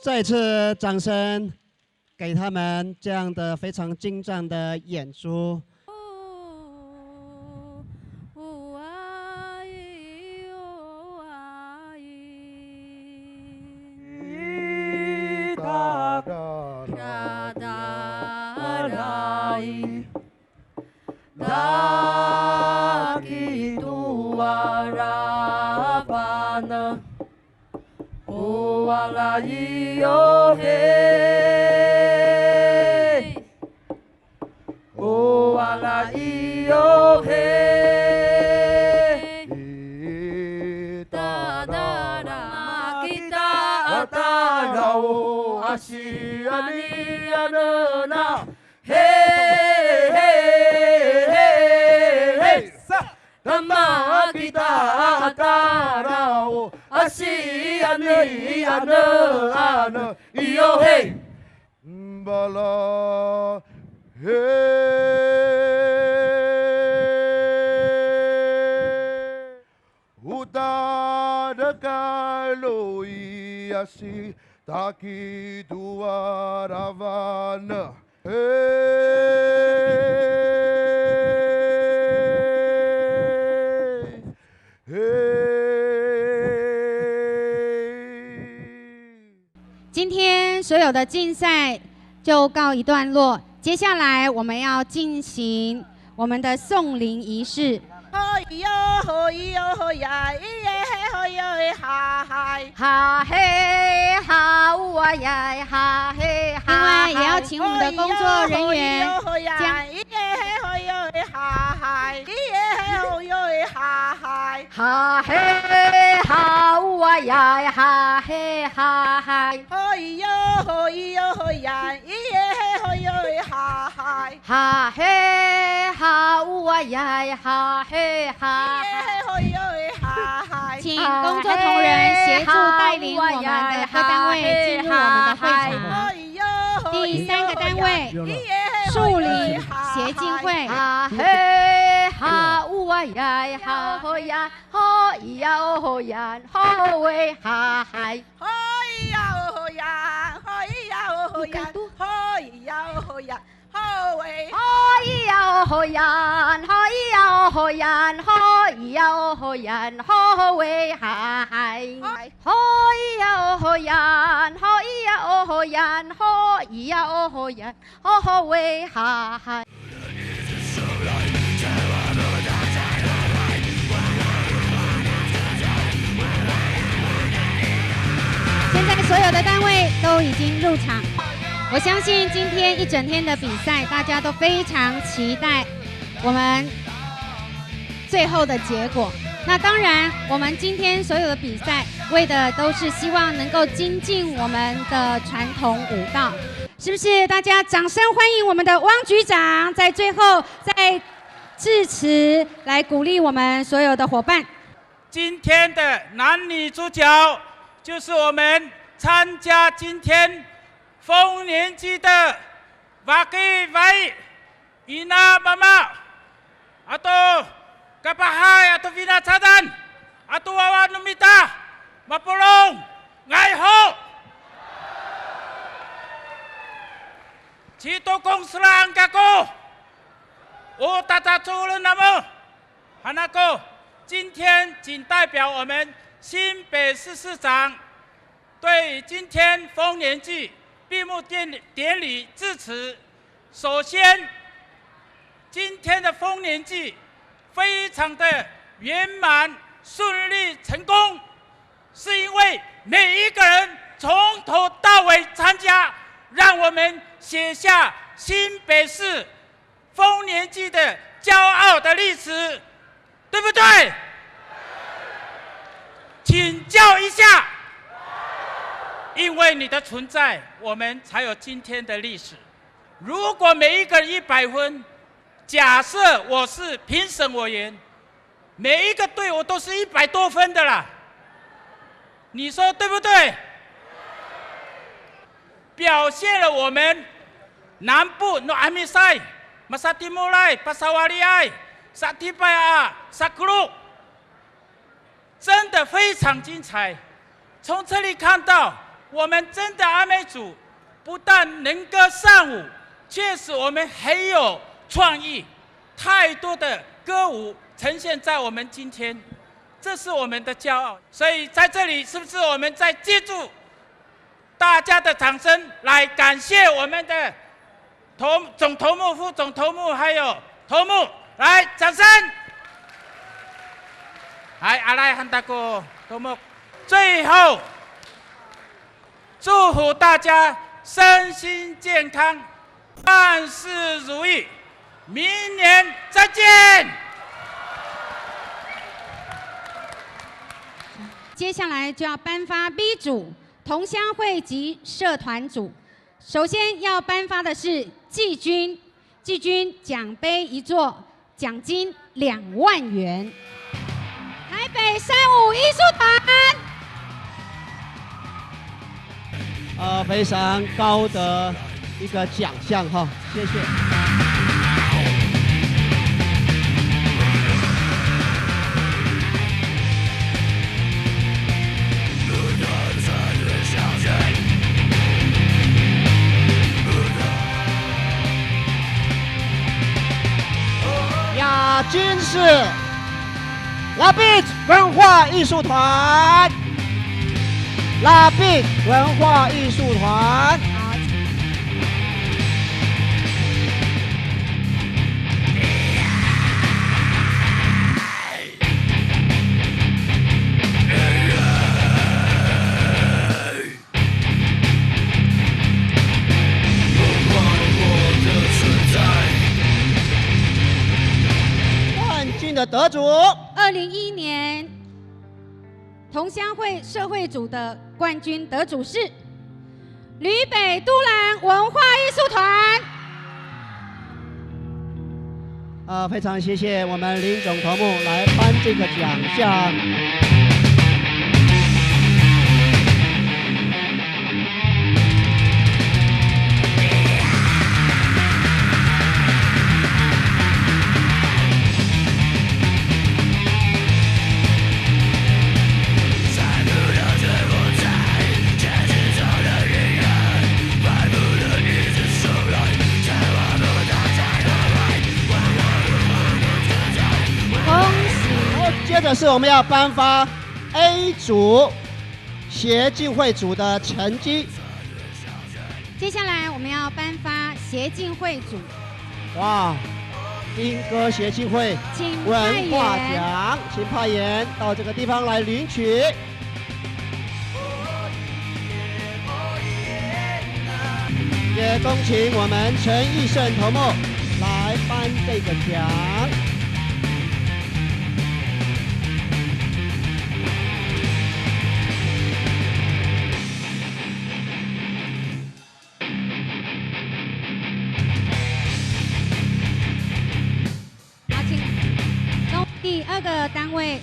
再次掌声给他们这样的非常精湛的演出。Wala iyo he. O wala iyo he. Ita dara makita a tada'aw a siani anena. He, he, he, he, he. Sa. Tama kita a tada'aw a siani ane ane iyo he. Bala he. O tadakalo i asi taki to warawan. Hey, hey. 今天所有的竞赛就告一段落，接下来我们要进行我们的送灵仪式。 另外，也要请我们的工作人员将 请工作同仁协助带领我们的各单位进入我们的会场。第三个单位，树林协进会。 现在所有的单位都已经入场，我相信今天一整天的比赛，大家都非常期待我们最后的结果。那当然，我们今天所有的比赛，为的都是希望能够精进我们的传统舞蹈，是不是？大家掌声欢迎我们的汪局长，在最后再致辞来鼓励我们所有的伙伴。 今天的男女主角就是我们参加今天丰年祭的 Waki Wai, Ina Mama, ato kapahay ato finacadan, ato wawa no mita, mapolong, nga'ay ho. Citokong saan kako, o tatacolen namo. Hanako, 今天仅代表我们新北市市长对今天丰年祭闭幕典礼致辞。首先，今天的丰年祭非常的圆满、顺利、成功，是因为每一个人从头到尾参加，让我们写下新北市丰年祭的骄傲的历史，对不对？请叫一下，因为你的存在，我们才有今天的历史。如果每一个人一百分，假设我是评审委员，每一个队伍都是一百多分的啦。你说对不对？表现了我们南部no 'Amisay, masatimolay, pasawaliay, satipay a sakolok, 真的非常精彩。从这里看到，我们真的阿美族不但能歌善舞，确实我们很有创意，太多的歌舞呈现在我们今天，这是我们的骄傲。所以在这里，是不是我们再借助大家的掌声来感谢我们的头，总头目、副总头目，还有头目，来，掌声。Hay, aray han ta ko tomok. 最后，祝福大家身心健康，万事如意，明年再见。接下来就要颁发 B 组同乡会及社团组，首先要颁发的是季军，季军奖杯一座，奖金两万元。台北三五艺术团。呃，非常高的一个奖项哈，谢谢。 亚军是 Lapid 文化艺术团，Lapid 文化艺术团。 冠军的得主，二零一一年同乡会社会组的冠军得主是旅北都兰文化艺术团。 啊，非常谢谢我们林总头目来颁这个奖项。 恭喜！好，接着是我们要颁发 A 组协进会组的成绩。接下来我们要颁发协进会组。哇，莺歌协进会文化奖，请派员到这个地方来领取。 也恭请我们陈义胜头目来颁这个奖。 好，请第二个单位，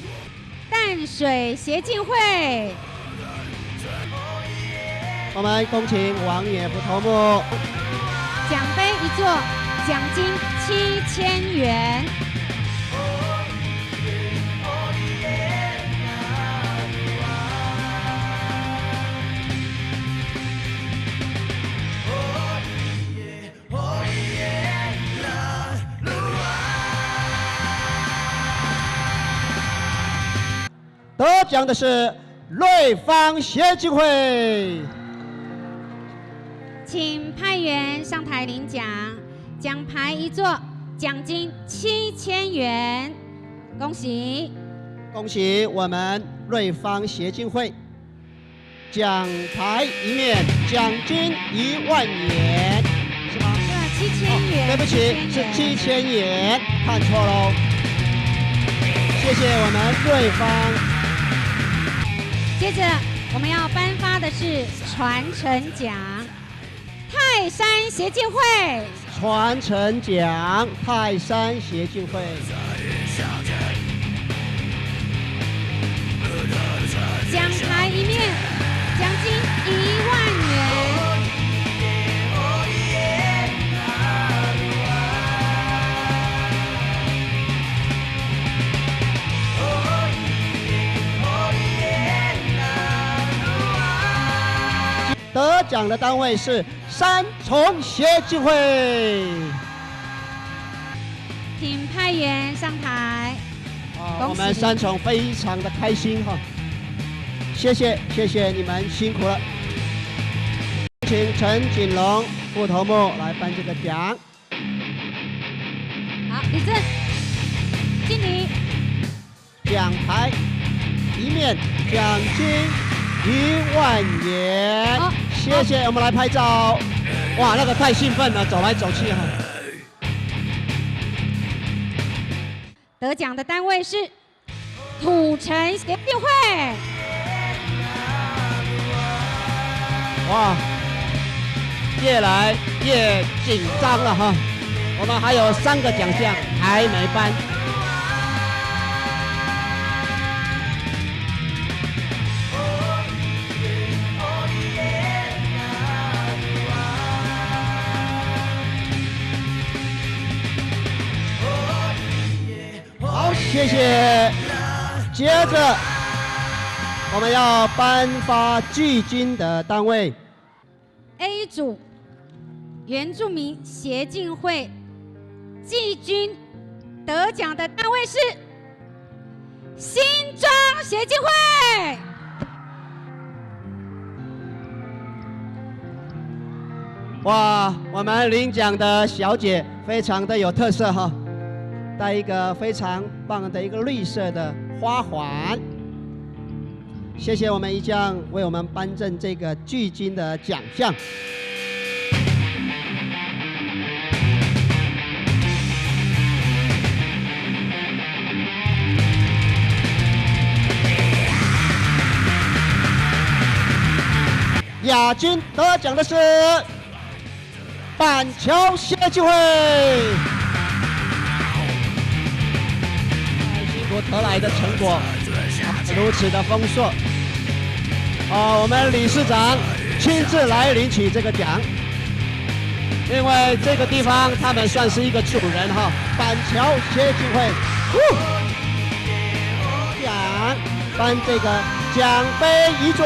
淡水协进会。我们恭请王野福头目。奖杯一座，奖金七千元。 得奖的是瑞芳协进会。 请派员上台领奖，奖牌一座，奖金七千元，恭喜！ 恭喜我们瑞芳协进会，奖牌一面，奖金一万元，是吗？对，七千元。对不起，是七千元，看错喽。谢谢我们瑞芳。接着我们要颁发的是传承奖，泰山协进会。 传承奖，泰山协进会。 奖牌一面，奖金一万元。 得奖的单位是三重协进会。 请派员上台。啊，我们三重非常的开心哈。谢谢，谢谢你们辛苦了。请陈锦龙副头目来颁这个奖。 好，立正，敬礼。 奖牌一面，奖金一万元。好，谢谢，我们来拍照。哇，那个太兴奋了，走来走去哈。得奖的单位是土城协进会。哇，越来越紧张了哈。我们还有三个奖项还没颁。好，谢谢。接着，我们要颁发巨金的单位。A组，原住民协进会季军得奖的单位是新庄协进会。哇，我们领奖的小姐非常的有特色哈，戴一个非常棒的一个绿色的花环。谢谢我们一将为我们颁赠这个巨金的奖项。亚军得奖的是 板桥协进会。辛苦得来的成果，如此的丰硕。啊，我们理事长亲自来领取这个奖，因为这个地方他们算是一个主人哈，板桥协进会。呼！奖，颁这个奖杯一座。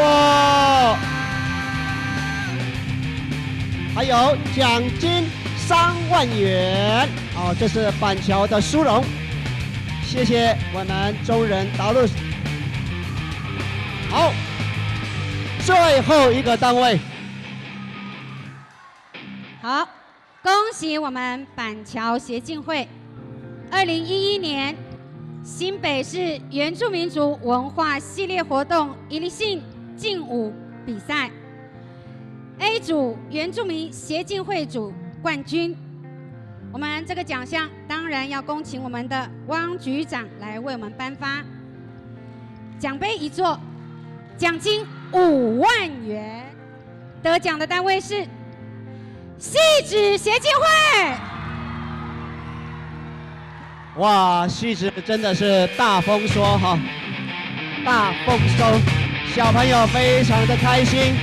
还有奖金三万元。哦，这是板桥的殊荣，谢谢我们中仁达路。好，最后一个单位。好，恭喜我们板桥协进会。 二零一一年新北市原住民族文化系列活动一例性劲舞比赛，A组原住民协进会组冠军。我们这个奖项当然要恭请我们的汪局长来为我们颁发。奖杯一座，奖金五万元。 得奖的单位是汐止协进会。哇，汐止真的是大丰收哈，大丰收，小朋友非常的开心，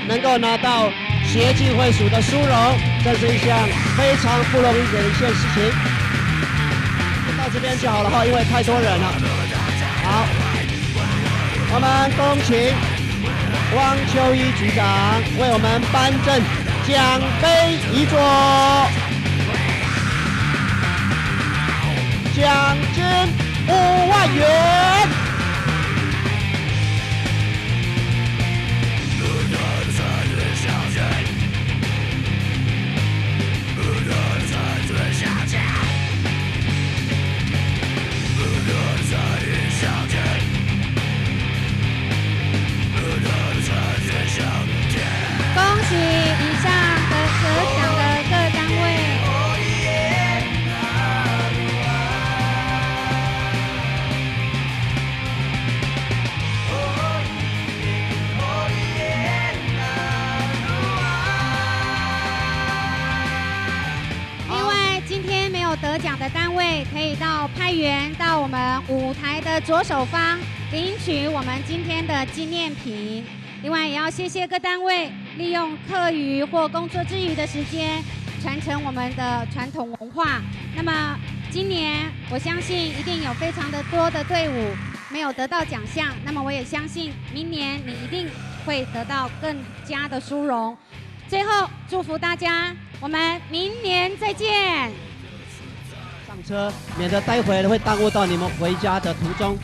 能够拿到协进会署的殊荣，这是一项非常不容易的一件事情。到这边就好了哈，因为太多人了。好。 我们恭请汪秋一局长为我们颁赠奖杯一座，奖金五万元。 恭喜以上得，得奖的各单位。另外，今天没有得奖的单位，可以到派员到我们舞台的左手方领取我们今天的纪念品。另外，也要谢谢各单位利用课余或工作之余的时间，传承我们的传统文化。那么，今年我相信一定有非常的多的队伍没有得到奖项，那么我也相信明年你一定会得到更加的殊荣。 最后祝福大家，我们明年再见。上车，免得待会会耽误到你们回家的途中。